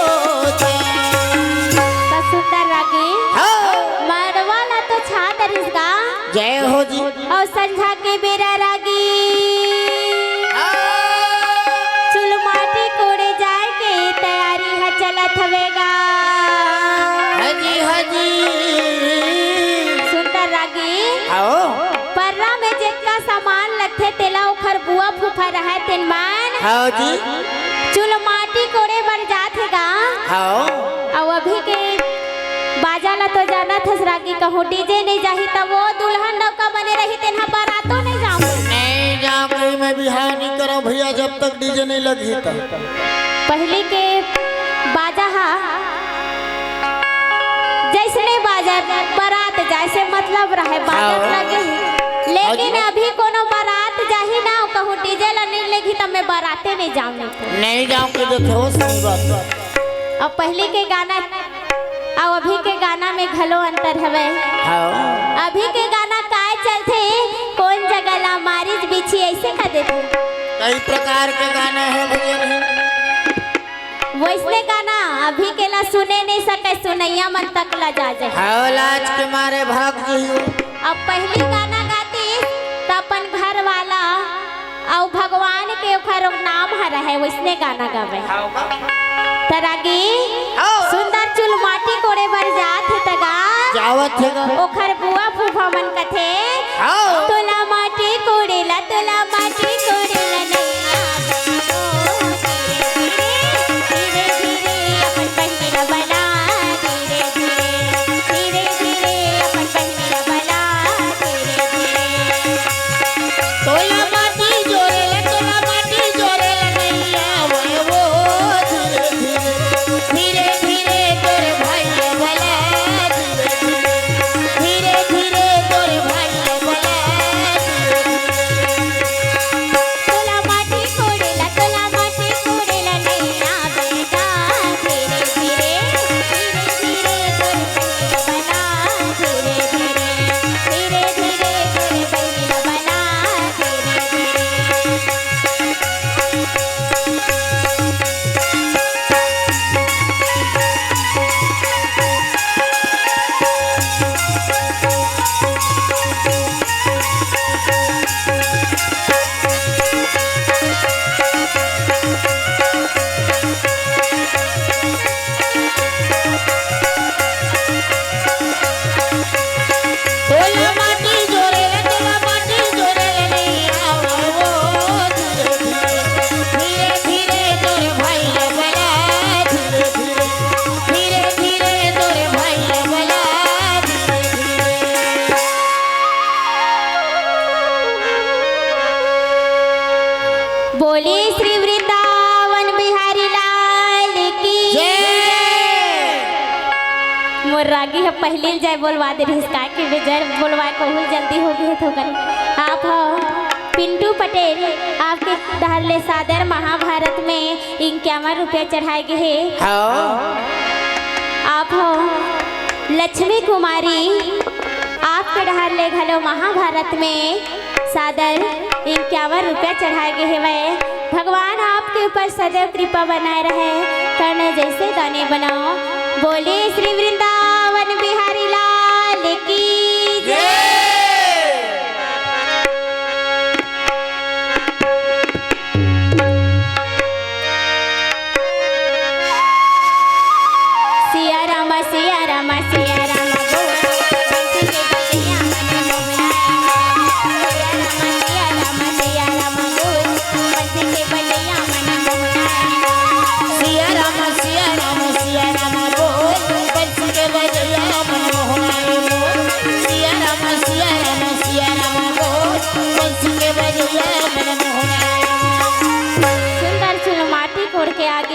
तान। त सुंदर रागी। हाँ। मड़वा ला तो छा दरिस गा। जय हो जी। अउ संझा के बेरा रागी। हाँ। चुल माटी कोड़े जाए के तैयारी ह चलत हवे गा। हाँ जी, हाँ जी। सुंदर रागी। आओ। पर्रा में जेतका सामान लगथे, तेला ओखर बुआ फूफा रहय, तेन मन। हाँ जी। चुल माटी कोड़े बर जात हे गा। हाँ। अउ अभी के बाजा ला तो जानत हस रागी, कहूँ डीजे नहीं जाही, त वो दुल्हन नौका बने रही, तेन ह बरातो नहीं जाऊँ। नहीं जाऊँ, कोई मैं बिहाव नहीं करूँ भैया, जब तक डीजे नहीं लगही त। पहले के बाजा हा जैसने बाजा, बारात जाए से मतलब रहे, बाजा हाँ। लगे ही। लेकिन हाँ जी। अभी कोनो बारात जाही ना, कहूँ डीजे ला नहीं लेगी, त मैं बाराते नहीं जाऊँ। नहीं जाऊँ के जो थे, वो सही बात है। अब पहले के गाना अउ अभी के गाना में घलो अंतर हवे। हाँ। अभी के गाना काय चलथे, कोन जगह ला मारिच बिछी, ऐसे कह देथे। कई प्रकार के गाना है भैया रे। वैसने गाना अभी के ला सुने नहीं सके, सुनैया मन तक ला जा जाए। हाँ, लाज के मारे भाग जइहू। अब पहली गाना गाती त अपन घर वाला अउ भगवान के ओखर नाम ह रहय, वइसने गाना गावय। त रागी, हाँ। सुंदर चुल माटी कोड़े बर जात हे त गा। जावत हे गा। ओखर बुआ फूफा मन कथे, हाँ। तोला माटी कोड़े ला, तोला माटी कोड़े ला नइया बनो। धीरे धीरे, धीरे धीरे अपन बहिनी ला बला। धीरे धीरे, धीरे धीरे अपन बहिनी ला बला। धीरे धीरे। तोला माटी जोरे ला, तोला माटी जोरे ला नइया आवय वो। धीरे धीरे, धीरे धीरे तोर भाई ला बला। धीरे धीरे, धीरे धीरे तोर भाई ला बला। धीरे धीरे। तोला माटी कोड़े ला, तोला माटी कोड़े ला नइया आवय गा। धीरे धीरे, धीरे धीरे तोर भाई ला बला। धीरे धीरे, धीरे धीरे तोर भाई ला बला। धीरे धीरे। तोला माटी जोरे ला, तोला माटी जोरे ला नइया आवय वो। धीरे धीरे, धीरे धीरे तोर भाई ला बला। धीरे धीरे, धीरे धीरे तोर भाई ला बला। धीरे धीरे। बोलिए श्री वृंदावन बिहारी लाल की जय। मोर रागी ह पहिली जय बोलवा दे रहिस, का कि बे जय बोलवाए कहूँ जल्दी हो गे हे थोकन। आप ह पिंटू पटेल, आपके डहर ले सादर महाभारत में इक्यावन रुपया चढ़ाए गे हे। हाँ। आप ह लक्ष्मी कुमारी, आपके डहर ले घलो महाभारत में सादर इक्यावन रुपया चढ़ाए गे हेवय। भगवान आपके ऊपर सदैव कृपा बनाए रहे, करने जैसे दाने बनाओ। बोले श्री वृंदावन बिहारी लाल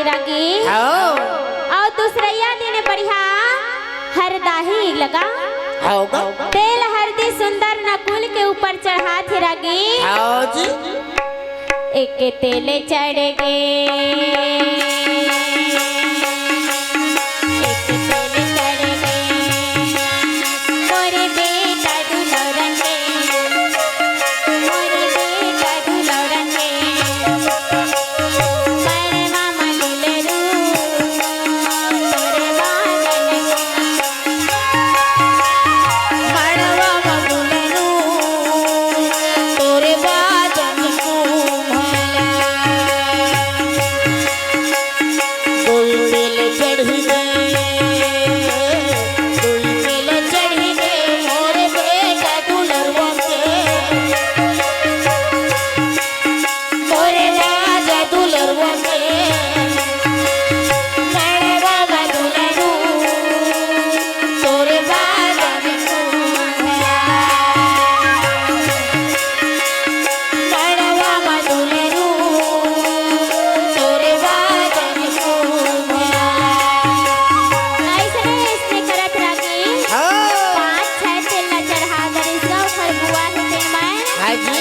रागी। हाँ। अउ दूसरइया दिन बढ़िया हरदाही लगा। हाँ का? तेल हरदी सुंदर नकुल के ऊपर चढ़ात हे रागी। हाँ जी। एक तेल चढ़ गे, एक तेल चढ़ गे, मोर बेटा दुलौरन के, मोर बेटा दुलौरन के, मड़वा म दुलरू, तोर बाजन के। मड़वा म दुलरू, तोर बाजन कुम्हला। दुई तेल चढ़ी गे, दुई तेल चढ़ी गे, मोर बेटा दुलरवा के, मोर राजा दुलरवा के। मड़वा म दुलरू, तोर बाजन कुम्हला। मड़वा म दुलरू, तोर बाजन कुम्हला। अइसने, अइसने करत रागी। हाँ। पाँच छै तेल ला चढ़ा गे रिहिस गा ओखर बुआ हे तेन मैं। हाँ जी।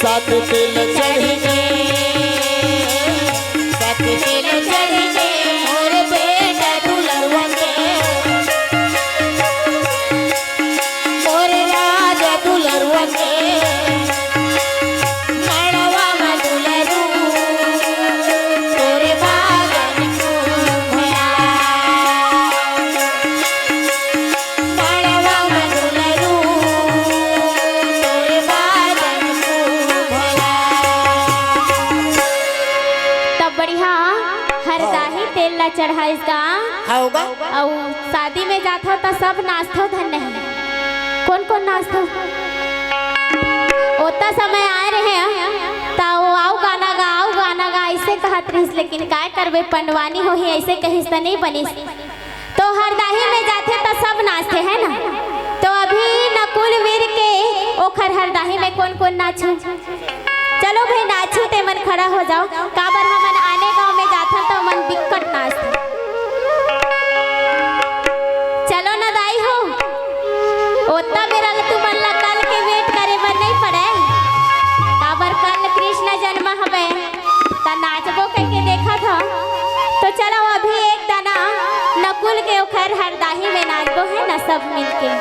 सात तेल चढ़ गे, सात तेल चढ़ गे, मोर बेटा दुलरवा के, मोर राजा दुलरवा के, मड़वा म दुलरू, तोर बाजन कुम्हला। मड़वा म दुलरू, तोर बाजन कुम्हला। तब बढ़िया हरदाही तेल ला चढ़ाइस गा। हाँ गा। अउ शादी में जाथव त सब नाचथव धन नहीं। कोन कोन नाचथव? ओतना समय आए रहे त ओ अउ गाना गा, अउ गाना गा, अइसे कहत रहिस, लेकिन काय करबे, पंडवानी होही, अइसे कहिस त नइ बनिस। तो हरदाही में जाथे त सब नाचथे, है ना? तो अभी नकुल वीर के ओखर हरदाही में कोन कोन नाचहू? चलो भाई नाचहू, ते मन खड़ा हो जाओ, काबर हमन आने गांव में जाथन त ओमन बिक्कट नाचथे। चलो न दाई हो, ओतना बेरा ले तुमन ला कल के wait करे बर नइ पड़े, काबर कल कृष्ण जन्म हवे। त नाचबो कहिके देखत हव। तो चलो अभी एक दाना नकुल के ओखर हरदाही में नाचबो है ना सब मिलके।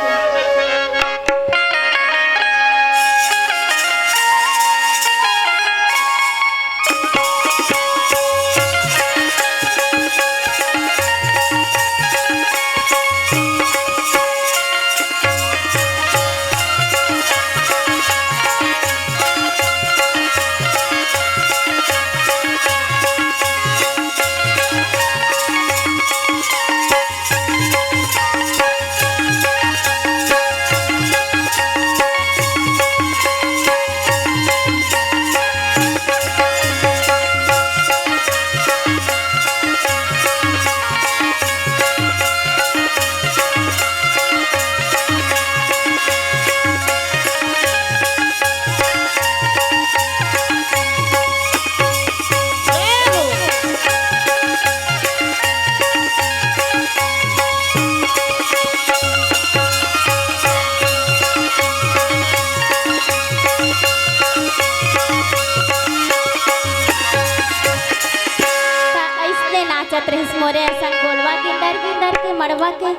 त अइसने नाचत रहिस मोरे असन गोलवा गिंदर गिंदर के मड़वा के।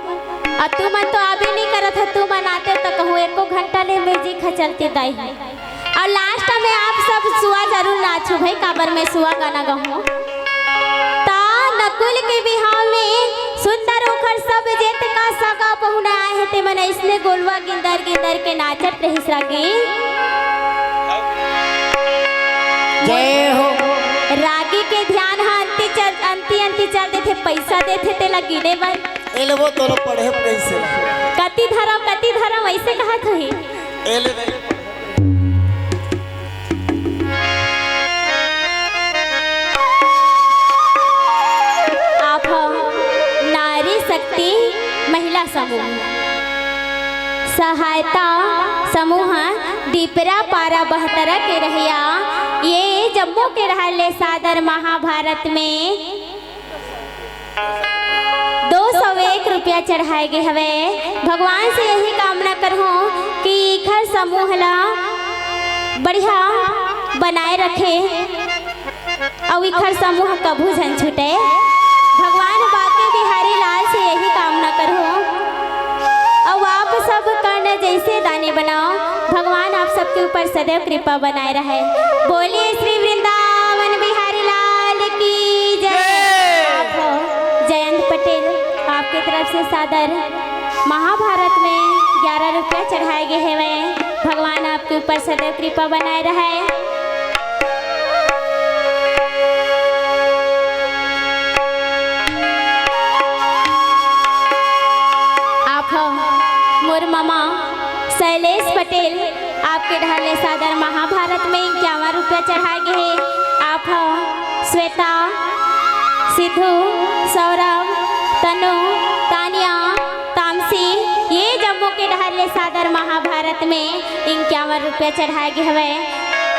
अउ तुमन तो आबे नइ करत ह, तुमन आते त कहूँ एको घंटा ले music ह चलते दाई। अउ last में आप सब सुआ जरूर नाचहू भाई, काबर मैं सुआ गाना गाहूँ। त नकुल के बिहाव में सुंदर ओखर सब जेतका सगा पहुना आए हे, तेमन अइसने गोलवा गिंदर गिंदर के नाचत रहिस रागी। जय हो। रागी के ध्यान ह अंती चल, अंती अंती चल देथे, पइसा देथे तेला गिने बर। ए ले वो तोला पढ़े कइसे? कति धरव, कति धरव, अइसे कहत होही। ए ले। आप ह नारी शक्ति महिला समूह, सहायता समूह दीपरा पारा बहतरा के रहइया ये जम्मो के डहर ले सादर महाभारत में दो सौ एक रुपया चढ़ाए गे हवे। भगवान से यही कामना करहूँ कि इखर समूह ला बढ़िया बनाए रखे। अउ इखर समूह कभू झन छूटे। भगवान बांके बिहारी लाल से यही कामना करहूँ। अउ आप सब कर्ण जैसे दानी बनाओ, भगवान आप सबके ऊपर सदैव कृपा बनाए रहे। बोलिए श्री वृंदावन बिहारी लाल की जय। जय। आप हो जयंत पटेल, आपके तरफ से सादर महाभारत में ग्यारह रुपया चढ़ाए गे हवे। भगवान आपके ऊपर सदैव कृपा बनाए रहे। आप हो मोर ममा शैलेश पटेल, आपके डहर ले सादर महाभारत में इक्यावन रुपया चढ़ाए गे हे। आप हो श्वेता, सिद्धू, सौरभ, तनु, तानिया, तामसी, ये जम्मो के डहर ले सादर महाभारत में इक्यावन रुपया चढ़ाए गे हवे।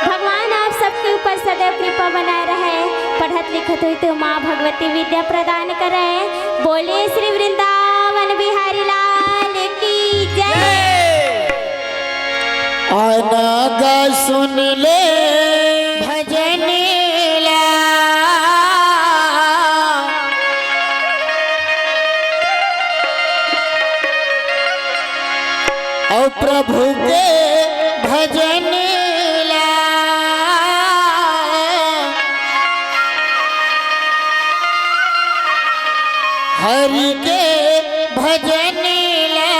भगवान आप सबके ऊपर सदैव कृपा बनाए रहे। पढ़त लिखत हुई तो माँ भगवती विद्या प्रदान करे। बोलिए श्री वृंदावन बिहारी लाल की जय। आना गा सुन ले भजन ला, अउ प्रभु के भजन ला, हरि के भजन ला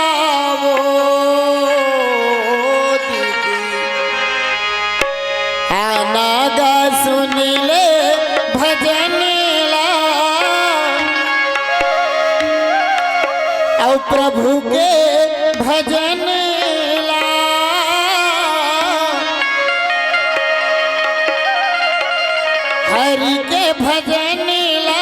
वो दीदी। आना गा सुन ले भजन ला, अउ प्रभु के भजन ला, हरि के भजन ला।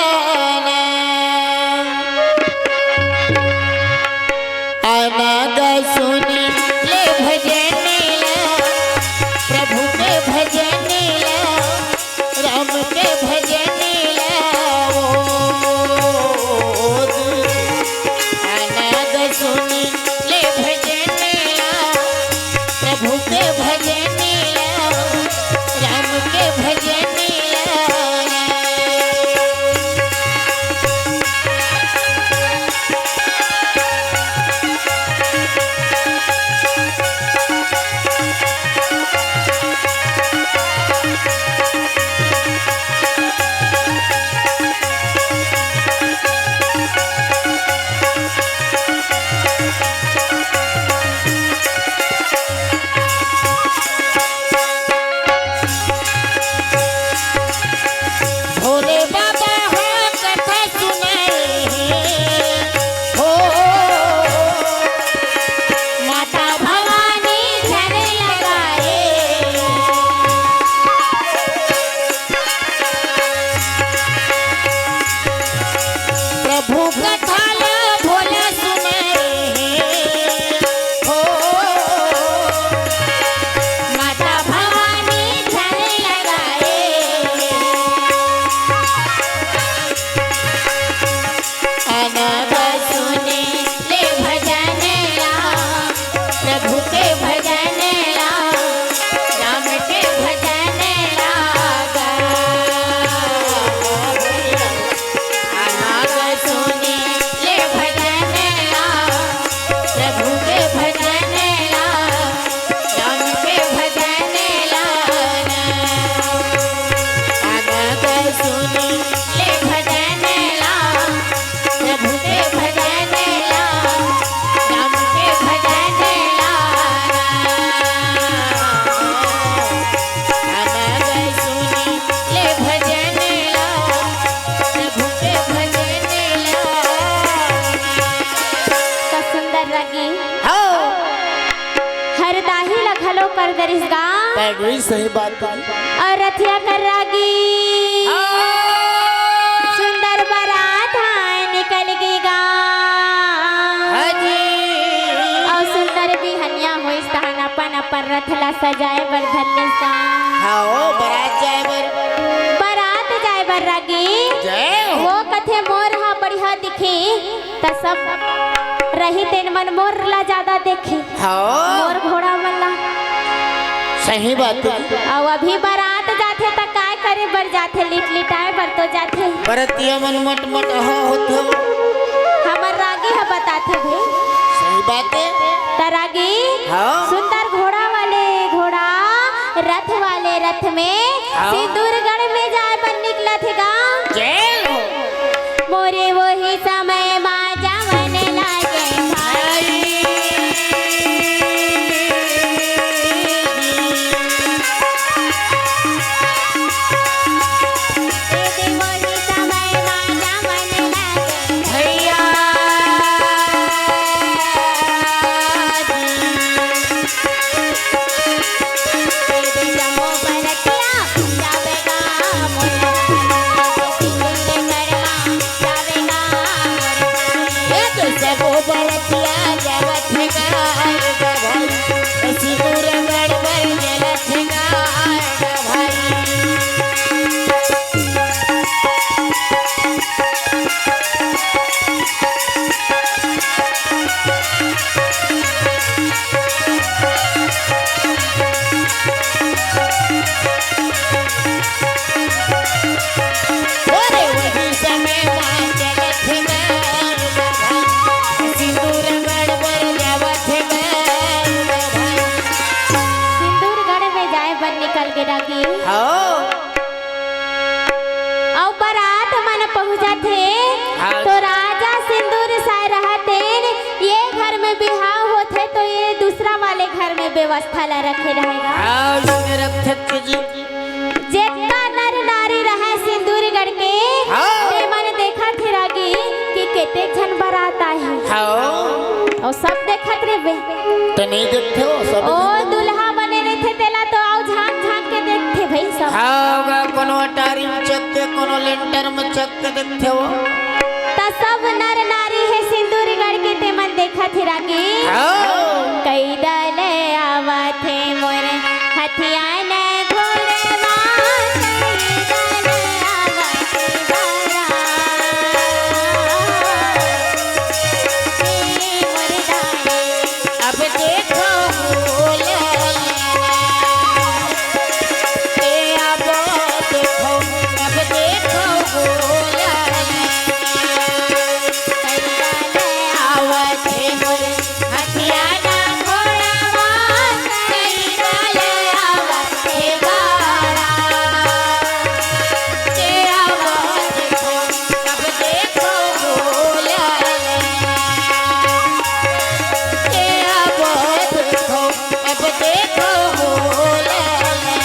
आना गा सुन ले भजन ला, प्रभु के भजन ला, राम के भजन ला वो दीदी। आना गा सुन ले भजन ला, प्रभु के भजन ला, राम के भजन ला। भोले बाबा हा कथा सुनाए हे, हो, माता भवानी झन लगाए। प्रभु कथा ला भोला सुनाए हे, हो, माता भवानी झन लगाए। आना गा सुन ले भजन ला, प्रभु के भजन ला, राम के भजन ला गा। आना गा सुन ले भजन ला, प्रभु के भजन ला, राम के भजन ला ना। आना गा सुन ले भजन ला, प्रभु के भजन ला, राम के भजन ला ना। आना गा सुन ले भजन ला, प्रभु के भजन ला। का सुंदर लगी। हाँ। हरदाही ला घलो कर दरिस गा। पगड़ी सही बात है। अउ रथिया कर रागी। हाँ। सुंदर बरात हा निकल गे गा। हाँ जी। अउ सुंदर बिहनिया होइस तहन अपन अपन रथ ला सजाए बर धर ले सा। हाँ, ओ, बरात जाए बर। बरात जाए बर रागी। जय हो। वो कथे मोर हा बढ़िया दिखी, त सब रही तेन मन मोर ला ज्यादा देखी। हाँ। मोर घोड़ा मन ला। सही बात है। अउ अभी बरात जाथे त काय करे बर जाथे, लिट लिटाए बर तो जाथे। बरतिया मन मट मट हा होथे। हमर रागी हा बताथे भाई। सही बात है। त रागी, हाँ। सुंदर घोड़ा वाले घोड़ा, रथ वाले रथ में, हाँ। सिंदूरगढ़ में जाए बर निकलत हे गा। जय हो। मोरे वही समय मा जवन लागे भाई। ए दे वही समय मा जवन लागे भैया। सिंदूरगढ़ में जाए बर निकल गे रागी। हाँ। अउ बरात मन पहुंचत हे, हाँ। तो राजा सिंदूर साय रहत हे, ये घर में बिहाव होथे तो ये दूसरा वाले घर में व्यवस्था ला रखे रहेगा। हाँ, ये रखे जी। जेतना नर नारी रहे सिंदूरगढ़ के, हाँ। ते मन देखत हे रागी कि केते झन बरात आए हे। हाँ। अउ सब देखत रहिबे। त नहीं देखथे हो, सब ओ देखथे। दुल्हा बने रहिथे, तेला तो अउ झांक झांक के देखथे भाई सब। हाँ, ओगा कोनो अटारी में चघथे, कोनो लेंटर में चघ के देखथे हो। त सब नर नारी हे सिंदूरगढ़ के, ते मन देखत हे रागी। हाँ। कई दल आवत हे मोर हथियान घोड़वा, कई दल आवत हे बारा। अब देखो हो ललना, ए अब देखो, अब देखो हो ललना, कइया ले आवत हे मोर हथियाना घोड़वा, कइया ले आवत हे बारा, ए अब देखो, अब देखो हो ललना, ए अब देखो, अब देखो हो ललना।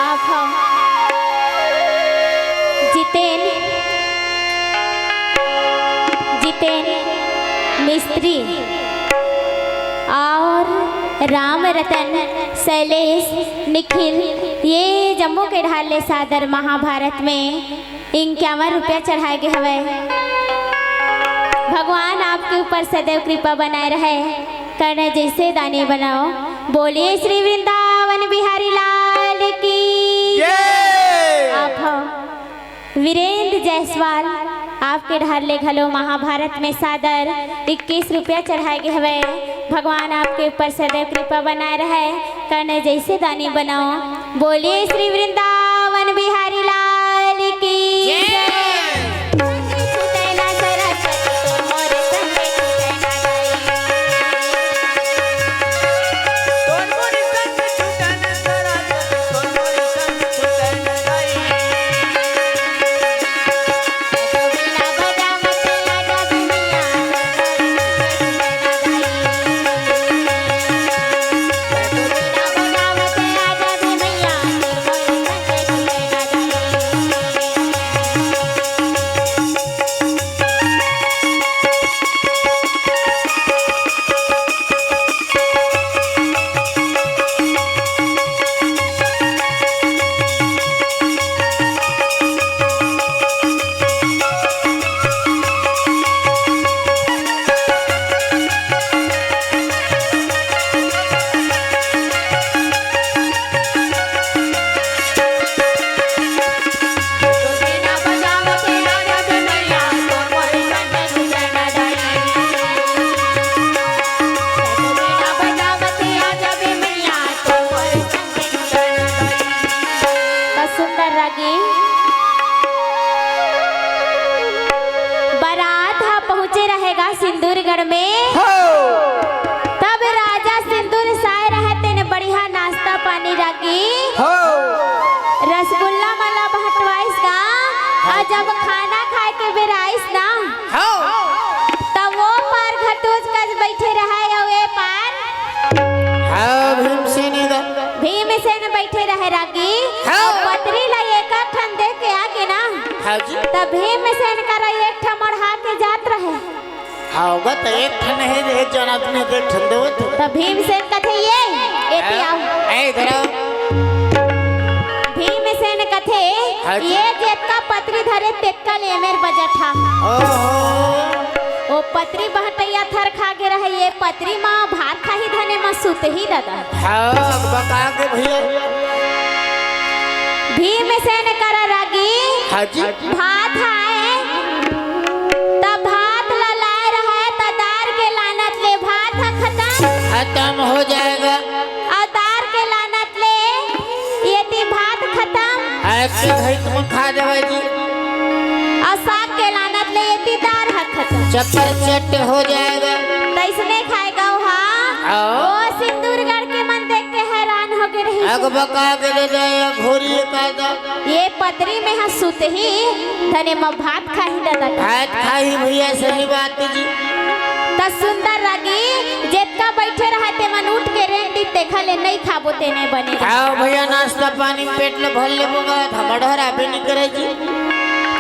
आप हम जितेन, जितेन मिस्त्री और राम रतन, शैलेश, निखिल, ये जम्मो के ढाल ले सादर महाभारत में इक्यावन रुपया चढ़ाए गे हवय। भगवान आपके ऊपर सदैव कृपा बनाए रहे, कर्ण जैसे दानी बनाओ। बोलिए श्री वृंदावन बिहारी लाल की। जय। आप हो वीरेंद्र जायसवाल, आपके ढाल ले घलो महाभारत में सादर इक्कीस रुपया चढ़ाए गे हवय। भगवान आपके ऊपर सदैव कृपा बनाए रहे, कर्ण जैसे दानी बनाओ। बोलिए श्री वृंदावन बिहारी लाल की जय। जय। का सिंदूरगढ़ में। हो। तब राजा सिंदूर साय रहते ने बढ़िया नाश्ता पानी रागी। हो। रसगुल्ला मला बंटवाइस गा। और जब खाना खाए के बेरा आइस ना, हो। तब वो पार घटोच कस बैठे रहे और ये पार। हाँ, भीमसेन गा। भीमसेन बैठे रहे रागी। हाँ। और पतरी ला एक ठन दे के आगे ना। हाँ जी। तब भीमसेन करा एक ठन ओढ़ा के जात रहे। हाँ, बत एक ठन है, एक जन आदमी के एक ठन देवत। तब भीमसेन कथे, "ये, एती आओ।" ए, इधर आओ। भीमसेन कथे, हाँ जी। "ये जेतका पतरी धरे, तेतका ले मेर बजट हा।" ओहो। वो पतरी बहटैया थर खा गे रहे, ये पतरी मा भात खाही धने मा सुतही दादा। हाँ, बता के भैया। भीमसेन करा रागी। हाँ जी। भात है, त भात ला लाए रहे, त दार के लानत ले भात ह खतम। खतम हो जाएगा। और दार के लानत ले ये ती भात खतम। ऐसे भाई तुम खा जावे जी। और साग के लानत ले ये ती दार ह खतम। चप्पर चट हो जाएगा। तैसने खाएगा वो, हाँ। हाँ। ओ सिंदूरगढ़ के मन देख के हैरान हो गए रही। अगबका के ले जाए घोरी कायदा। ये पतरी में ह सुतही धने म भात खाही दादा। भात खाही भैया, सही बात जी। त सुंदर रागी जेतका बैठे रहा ते मन उठ के रेंटी तेखा ले नहीं खाबो ते नहीं बने। आओ भैया, नाश्ता पानी पेट ले भर ले बोगा, हम डहरा भी नहीं करे जी।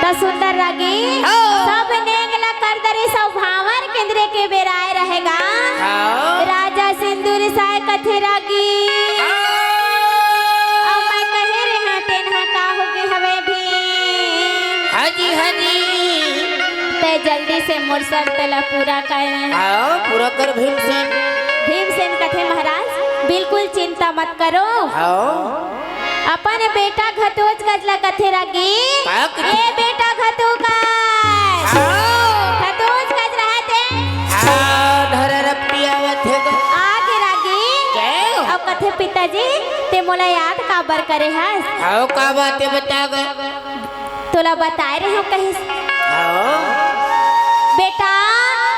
त सुंदर रागी हाँ। सब नेंग ला कर दरी सब भावर केंद्रे के बेराए रहेगा। हाँ। राजा सिंदूर साय कथे रागी। हाँ। अब मैं कहे रे हाँ तेन हा का हो गे हवे भी। हाँ जी, हाँ जी। ते जल्दी से मोर शर्त ला पूरा कर। हाँ, पूरा कर भीमसेन। भीमसेन कथे महाराज, बिल्कुल चिंता मत करो। हाँ। अपन बेटा घटोच गज ला कथे रागी। का कथे? ए बेटा घटोच गज। हाँ। घटोच गज रहत हे। हाँ, धर रपटी आवत हे तो। आगे रागी। जय हो। अब कथे पिताजी, ते मोला याद काबर करे हस? हाँ, का बात हे बता गा। तोला बताए रहे हो कहीं। हाँ। बेटा,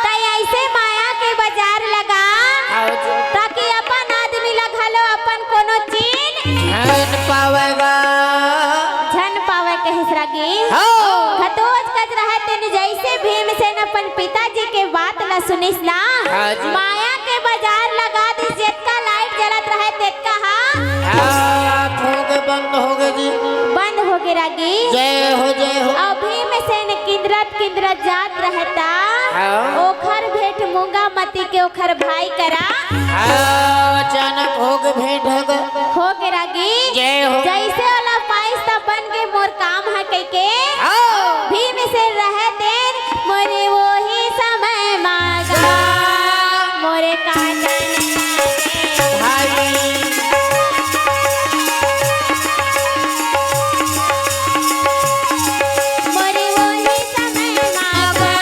तै ऐसे माया के बाजार लगा, हाँ जी। ताकि अपन आदमी ला घलो अपन कोनो चीज झन पावेगा। झन पावे कहिस रागी। हाँ। घटोच गज रहे तेन जैसे भीमसेन अपन पिताजी के बात ला सुनिस ना, हाँ जी। माया के बाजार लगा दिस, जेतका लाइट जलत रहे तेतका हा। हाँ, आँख हो गे, बंद हो गे जी। बंद हो गे रागी। जय हो, जय हो। अउ भीमसेन किंदरत किंदरत जात रहता। हाँ। ओखर भेंट मूंगा मती के ओखर भाई करा। हाँ, अचानक हो गे भेंट हो गे। हो गे रागी। जय हो। जैसे ओला पाइस त बन गे मोर काम ह कहिके। हाँ। भीमसेन रहे तेन मोरे वही समय मागा। मोरे काटन भाई। मोरे वही समय मागा।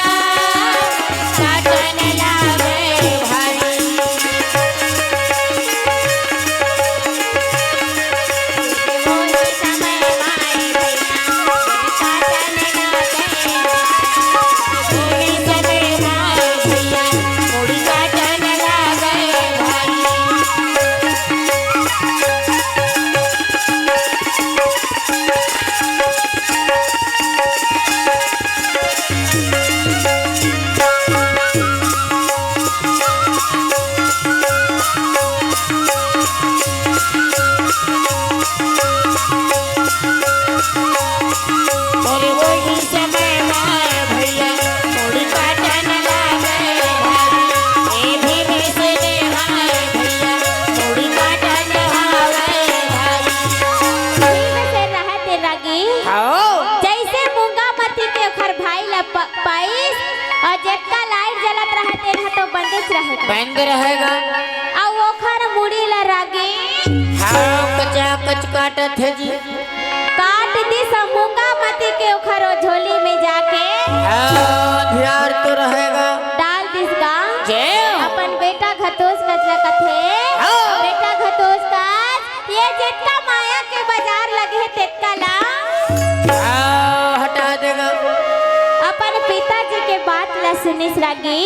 काटन लागे भाई। अरे वही समय माय भैया, मुड़ी काटन लागे भाई। ए भीम से ने हाय भैया, मुड़ी काटन हावे भाई। भीम से रहत रागी। हाँ। जैसे मूंगा मती के ओखर भाई ला प-, पाइस, अउ जेतका लाइट जलत रहे, तेन ह तो बंदेच रहे। बंद रहेगा। अउ ओखर मुड़ी ला रागी। हाँ, कचा कच काटत हे जी। काट दिस मूंगा मती के ओखर ओ झोली में जाके। हाँ, धियार तो रहेगा। डाल दिस गा। जय। अपन बेटा घटोच कच ला कथे। हाँ। बेटा घटोच कच, ये जेतका माया के बाजार लगे हे, तेतका ला। हाँ, हटा देगा। अपन पिताजी के बात ला सुनिस रागी,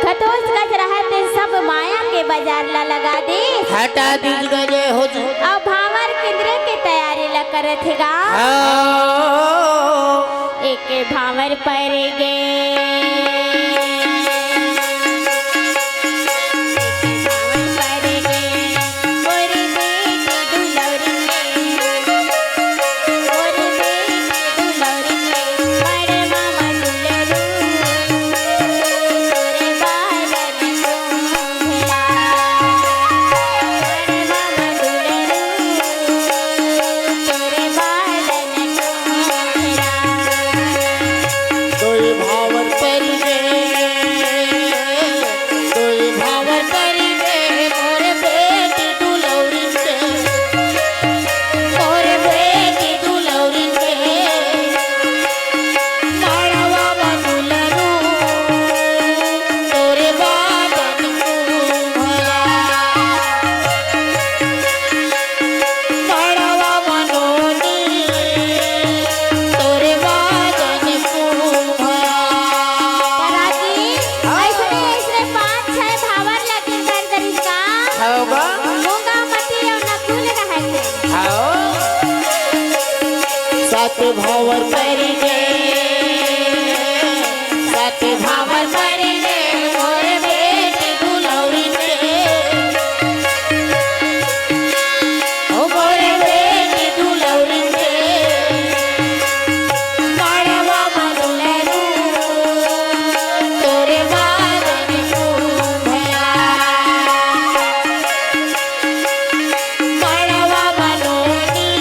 खतोस गज रहत सब माया के बाजार ला लगा दे। हटा दीज गजे हो जी। अब भांवर किंदरे के तैयारी ला करत हे गा। हाँ। एक भांवर पर गे। दोई भांवर परि गे, दोई भांवर परि गे, मोर बेटी दुलौरी के, मोर बेटी दुलौरी के, माड़वा म दुलरू, तोरे बादन को भला। माड़वा मनोनी, तोरे बादन कुम्हरा। रागी, हाँ। अइसने, अइसने पाँच छै भांवर लगिन कर करिस का? हव बा। मूंगा मती अउ नकुल रहत हे। हव। सात भांवर परि गे, सात भांवर परि गे, मोर बेटी दुलौरी के। ओ मोरे बेटी दुलौरी के, माड़वा म दुलरू, तोरे बादन कुम्हरा। माड़वा म नोनी,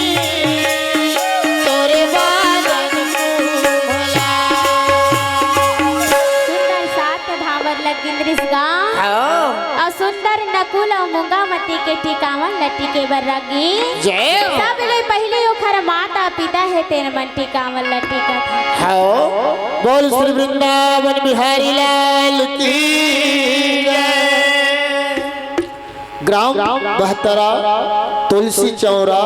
तोरे बादन कुम्हरा। सुंदर सात भांवर लगिन रिस गा। हाँ। अउ सुंदर नकुल अउ मूंगा मती के टिकावन ल टिके बर रागी। जय हो। सबले पहिली ओखर माता पिता हे, तेन मन टिकावन ल टिकत हे। हव। बोल श्री वृंदावन बिहारी लाल की जय। ग्राम बहतरा, तुलसी चौरा,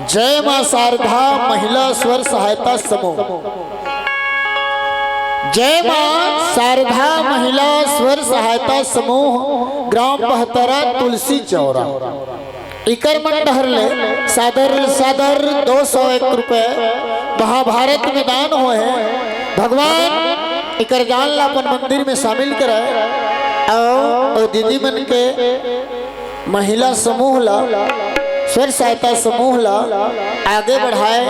जय मां शारदा महिला स्वर सहायता समूह। जय मां शारदा महिला स्वर सहायता समूह, ग्राम बहतरा, तुलसी चौरा। इकर मन डहर ले सादर, सादर दो सौ एक रुपए महाभारत में दान होए हे। भगवान इकर दान ला अपन मंदिर में शामिल करे अउ, अउ दीदी मन के महिला समूह ला, स्वर सहायता समूह ला आगे बढ़ाए,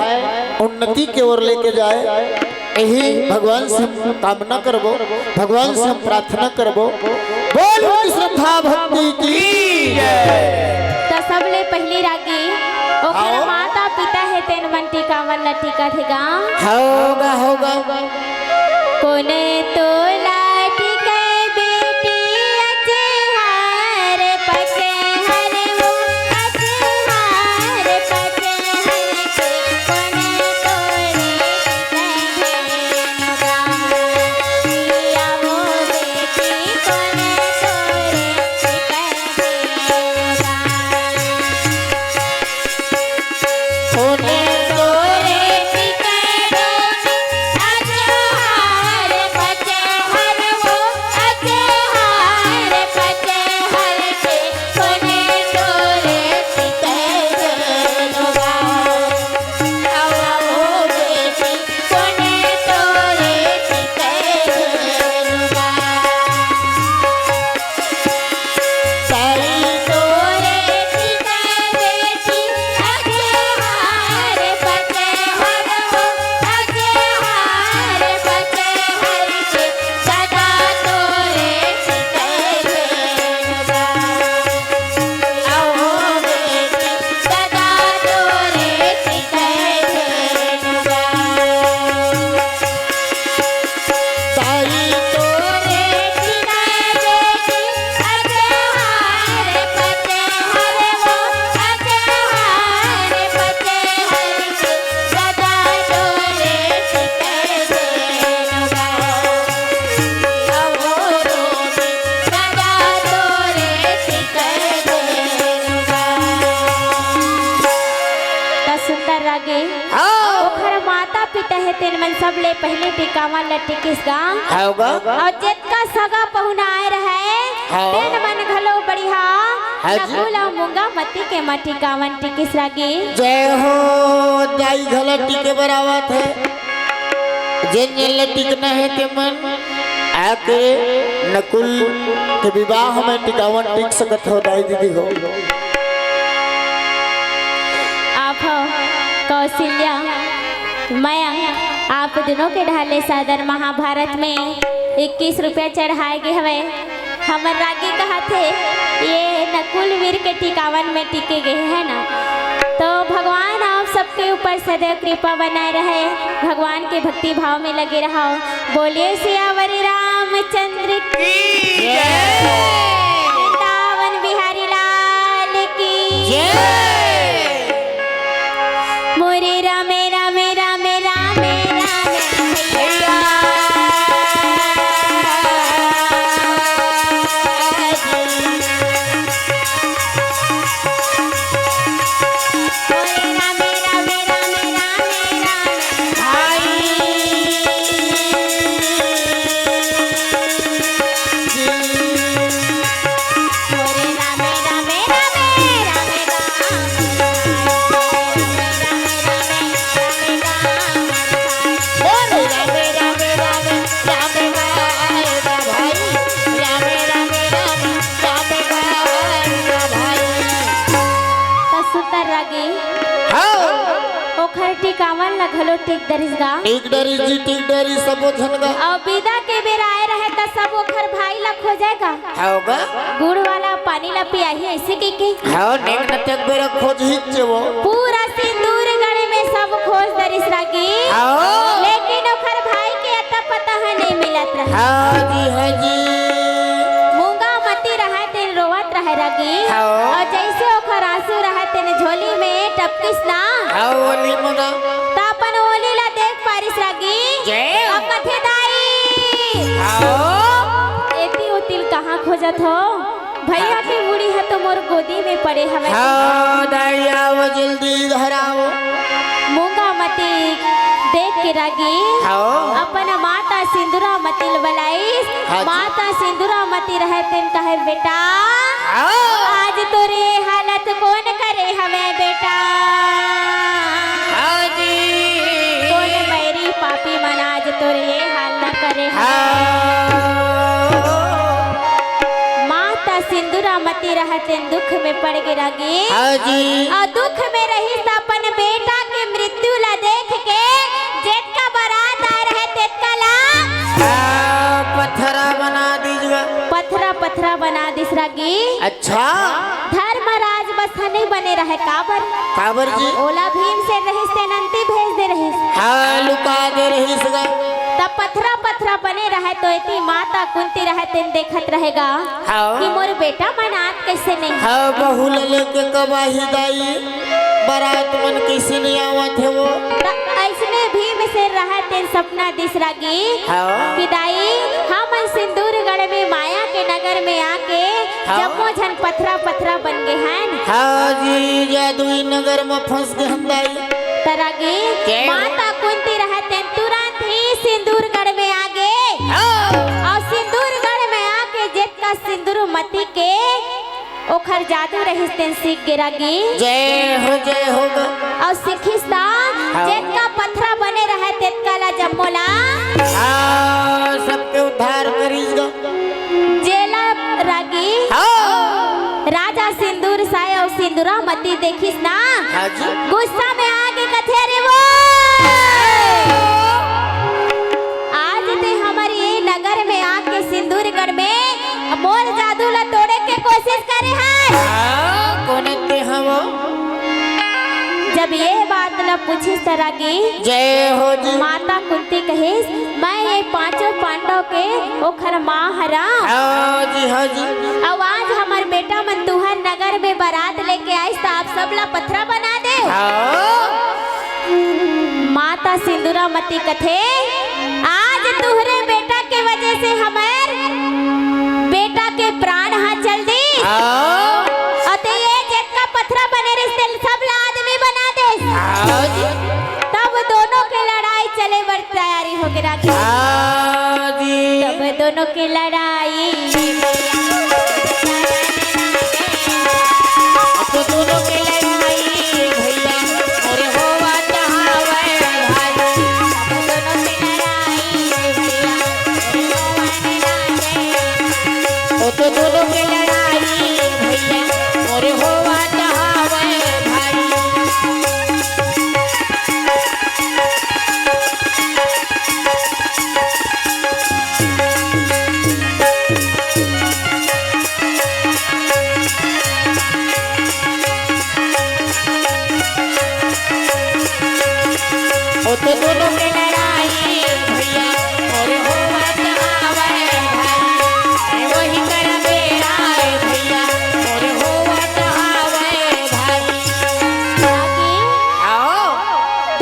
उन्नति के ओर लेके जाए, यही भगवान से हम कामना करबो, भगवान से हम प्रार्थना करबो। बोल श्रद्धा भक्ति की जय। त सबले पहिली रागी ओकर हाँ। माता पिता हे, तेन मन टिकावन ल टिकत हे गा। होगा, होगा। कोने तोला टिकै बेटी अचहार पचहर वो, अचहार पचहर के कोने तोरे टिकै धेनु गा। पिया वो बेटी कोने तोरे टिकै धेनु गा। कोने तोरे टिकै अचहार पचहर तेन मन सबले पहिले टिकावन ल टिकिस गा। हाव गा। अउ जेतका सगा पहुना आए रहय, हाव। तेन मन घलो बढ़िया हाँ जी। नकुल अउ मूंगा मती के म टिकावन टिकिस रागी। जय हो, दाई घला टिके बर आवत हे। जेन जेन ल टिकना हे ते मन आके नकुल के विवाह में टिकावन टिक सकत हो दाई दीदी हो। आप हो कौशल्या, मयंक, आप दुनों के ढाले सादर महाभारत में इक्कीस रुपया चढ़ाए गे हवय। हमर रागी कहत हे, ये नकुल वीर के टिकावन में टिके गे हे ना। तो भगवान आप सबके ऊपर सदैव कृपा बनाए रहे, भगवान के भक्ति भाव में लगे रहो। बोलिए सियावर रामचंद्र की जय। वृंदावन बिहारी लाल की जय। मोरे रामे, रामे, रामे, रामे, रामे, भैया। मोरे रामे, रामे, रामे, रामे, रामे, भाई। मोरे रामे, रामे, रामे, रामे, रामे। त सुंदर रागी। हाँ। ओखर टिकावन ल घलो टिक डरिस गा। टिक डरिस जी, टिक डरिस सबो झन गा। अउ बिदा के बेरा आए रहे त सब ओखर भाई ल खोजे गा। हाव गा। गुड़ वाला पानी ला पियाही ऐसे कहिके। हाव, नेक नतक बेरा खोजही चे वो। पूरा सिंदूरगढ़ में सब खोज डरिस रागी। हाव। लेकिन ओखर भाई के अता पता ह नहीं मिलत रहे। हाँ जी, हाँ जी। मूंगा मती रहय तेन रोवत रहय रागी। हाव। अउ जैसे ओखर आंसू रहय तेन झोली में टपकिस ना। हाव, ओली मगा। त अपन ओली ला देख पारिस रागी। जय। अब कथे दाई। हाव। एती ओती ल कहाँ खोजत हो? भैया के मुड़ी ह तो मोर गोदी में पड़े हवय। हाँ, दाई आव जल्दी घर आव। मूंगा मती देख के रागी हाँ। अपन माता सिंदूरा मती ल बलाइस। हाँ जी। माता सिंदूरा मती रहे तेन कहे, "बेटा, हाँ। आज तोरे हालत कौन करे हवे बेटा?" हाँ जी। कौन बैरी पापी मन आज तोर ये हाल न करे हवे? हाँ। माता सिंदूरा मती रहत तेन दुख में पड़ गे रागी। हाँ जी। अउ दुख में रहिस त अपन बेटा के मृत्यु ला देख के जेतका बरात आए रहे तेतका ला हाँ, पथरा बना दीजिए। पथरा पथरा बना दिस रागी। अच्छा। धर्मराज बस ह नहीं बने रहे, काबर? काबर जी? ओला भीमसेन रहिस तेन अंती भेज दे रहिस। हाँ, लुका दे रहिस गा। त पथरा पथरा बने रहे तो एती माता कुंती रहे तेन देखत रहेगा हाँ। कि मोर बेटा मन आत कैसे नहीं। हाँ, बहू ल लेके कब आही दाई, बरात मन कैसे नहीं आवत हे वो। त ऐसने भीमसेन रहे तेन सपना दिस रागी हाँ। कि दाई, हमन सिंदूरगढ़ में माया के नगर में आके हाँ। जम्मो झन पथरा पथरा बन गे हन। हाँ जी, जादुई नगर में फंस गे हन दाई। त रागी जय हो। माता कुंती रहत तेन तुरंत ही सिंदूरगढ़ में आ गे। हाँ। अउ सिंदूरगढ़ में आके जेतका सिंदूर मती के ओखर जादू रहिस तेन सीख गे रागी। जय हो, जय हो गा। अउ सीखिस त हाँ। जेतका पथरा बने रहय तेतका ला जम्मो ला हाँ, सबके उद्धार करिस गा। जेला रागी हाँ। राजा सिंदूर साय अउ सिंदूरा मती देखिस ना, हाँ जी। गुस्सा में आके कथे, "अरे वो, आज ते हमर ये नगर में आके सिंदूरगढ़ में मोर जादू ला तोड़े के कोशिश करे हस।" हाँ, कोने ते हवो? जब ये बात ला पूछिस त रागी जय हो जी। माता कुंती कहिस, "मैं ये पांचों पांडव के ओखर माँ हरंव। हाँ जी, हाँ जी। अउ आज हमर बेटा मन तुहर नगर में बारात लेके आइस त आप सब ला पथरा बना दे।" हाँ। माता सिंदूरा मती कथे, "आज तुहरे बेटा के वजह से हमर बेटा के प्राण ह चल दिस। हाँ। अउ ते ये जेतका पथरा बने रहिस तेला सब ला आदमी बना देस।" हाँ जी। तब दोनों के लड़ाई ले बर तैयारी होके राखी। हाँ जी। तब दोनों के लड़ाई। अब तो दोनों के लड़ाई भैया, मोरे होवा चाहवे भाई। अब दोनों के लड़ाई भैया, मोरे होवा चाहवे। ओ तो दोनों के लड़ाई भैया, मोरे होवा चाहवे भाई। ओ तो दोनों के लड़ाई भैया, मोरे होवत आवे भाई। ए वही कर बेरा ए भैया, मोरे होवत आवे भाई। आओ।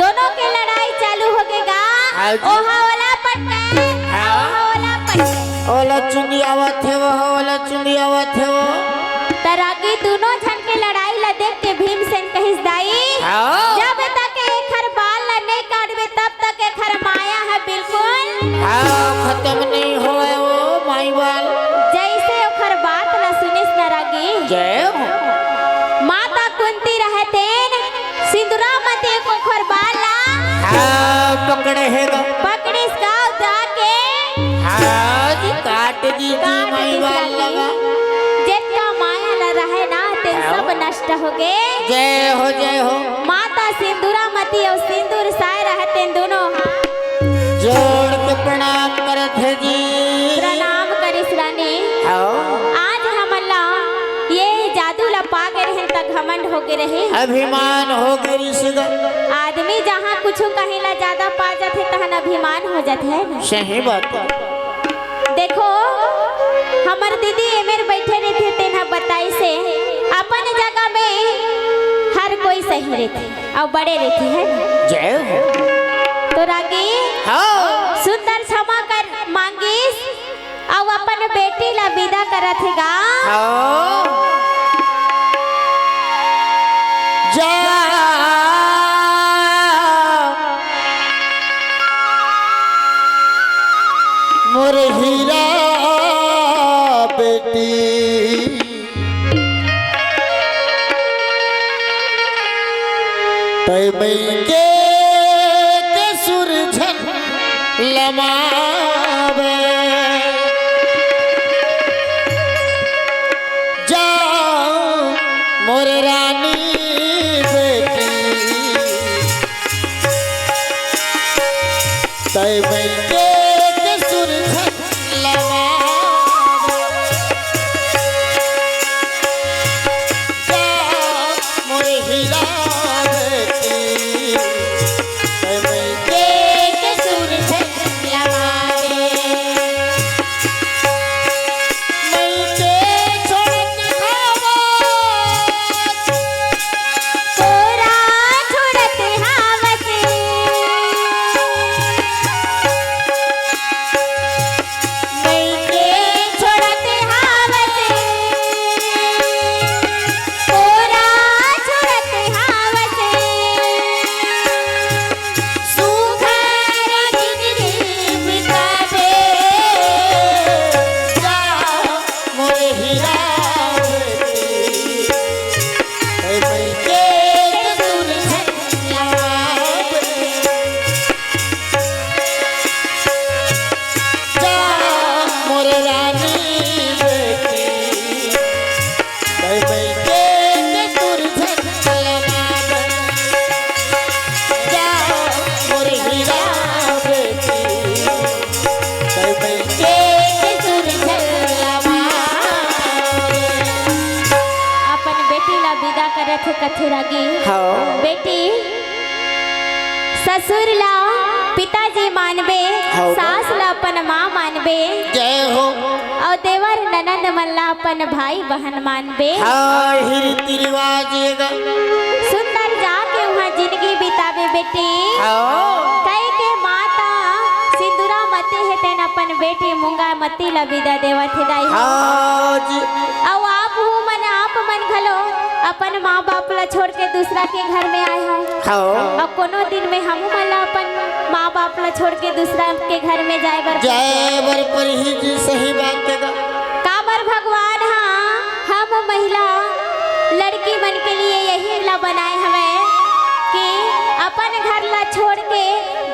दोनों के लड़ाई चालू होगे गा। हाँ जी। ओहा ओला पट्टे, हाँ। ओहा ओला पट्टे। ओला चुंदी आवत हे वो, ओला चुंदी आवत हे वो। त रागी दोनों झन के लड़ाई ला देख के भीमसेन कहिस, "दाई, हाँ। जब तक एखर बाल ला नहीं काटबे, तब तक एखर माया ह बिल्कुल हाँ, खतम नहीं होय वो माई बाल।" जैसे ओखर बात ला सुनिस न रागी। जय हो। माता कुंती रहतेन सिंदूरा मती ओखर बाल ला हाँ, पकड़े हे गा। पकड़िस गा जाके। हाँ जी, काट दी जी काट माई दिस बाल रागी। लगा। जेतका माया ला रहे ना, तेन हाँ। सब नष्ट होगे। जय हो, जय हो। माता सिंदूरा मती अउ सिंदूर साय रहतेन दोनों हाथ जोड़ के प्रणाम करत हे जी। प्रणाम करिस रानी। हाँ। आज हमन ला ये जादू ला पा गे रहेन त घमंड होगे रहे। अभिमान होगे रिस गा। आदमी जहाँ कुछु कहीं ला ज्यादा पा जाथे तहन अभिमान हो जाथे, है ना? सही बात। देखो, हमर दीदी एमेर बैठे रहिथे, तेन ह बताइस हे, अपन जगह में हर कोई सही रहिथे अउ बड़े रहिथे, है ना? जय हो। तो रागी हाँ। सुंदर क्षमा कर मांगिस अउ अपन बेटी ला विदा करत हे गा। हाँ। जा मोर हीरा बेटी, तै मई के के सुरझन लमावे। जा मोर रानी बेटी, तै मई के के सुरझन लमावे। जा मोर हीरा बेटी, तै मई के के सुरझन लमावे। मई के छोड़त हवस। तोरा छोड़त हवस। मई के छोड़त हवस। तोरा छोड़त हवस। सुघर जिनगी बिताबे, जा मोर हीरा बेटी, ए मई के सुरझन लमावे। जा मोर रानी बेटी, तै मई के के सुरझन लमावे। जा मोर हीरा बेटी, तै मई के के सुरझन लमावे। अपन बेटी ला विदा करत हे कथे रागी। हाँ। बेटी, ससुर ला पिताजी मानबे, हाँ। सास ला अपन माँ मानबे। जय हो। अउ देवर ननंद मन ला अपन भाई बहन मानबे। हाँ, ही रीति रिवाज ये गा। सुंदर जाके उहाँ जिनगी बिताबे बेटी। हाँ। कहि के माता सिंदूरा मती हे तेन अपन बेटी मूंगा मती ला विदा देवत हे दाई हो। हाँ जी। अउ आप हूँ मन, आप मन घलो अपन माँ बाप ला छोड़ के दूसरा के घर में आए हन। हाँ। अउ कोनो दिन में हमू मन ला अपन माँ बाप ला छोड़ के दूसरा के घर में जाए बर जाए बर परही जी, सही बात हे गा। काबर भगवान हा हम महिला लड़की मन के लिए यही ला बनाए हवय कि अपन घर ला छोड़ के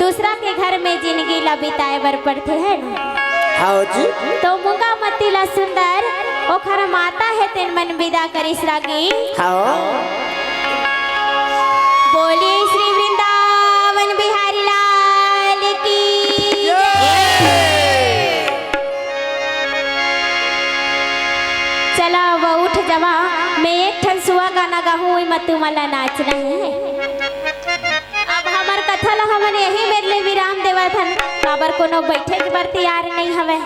दूसरा के घर में जिंदगी ला बिताए बर पड़थे, है ना? हाँ जी। तो मुंगा मती ला सुंदर ओखर माता हे तेन मन विदा करिस रागी। हाँ। बोलिए श्री वृंदावन बिहारी लाल की जय। चला अब उठ जावा, मैं एक ठन सुआ गाना गाहूँ, ओई म तुमन ला नाचना हे। अब हमर कथा ला हमन यही मेर ले विराम देवत हन, काबर कोनो बैठे के बर तैयार नहीं हवे।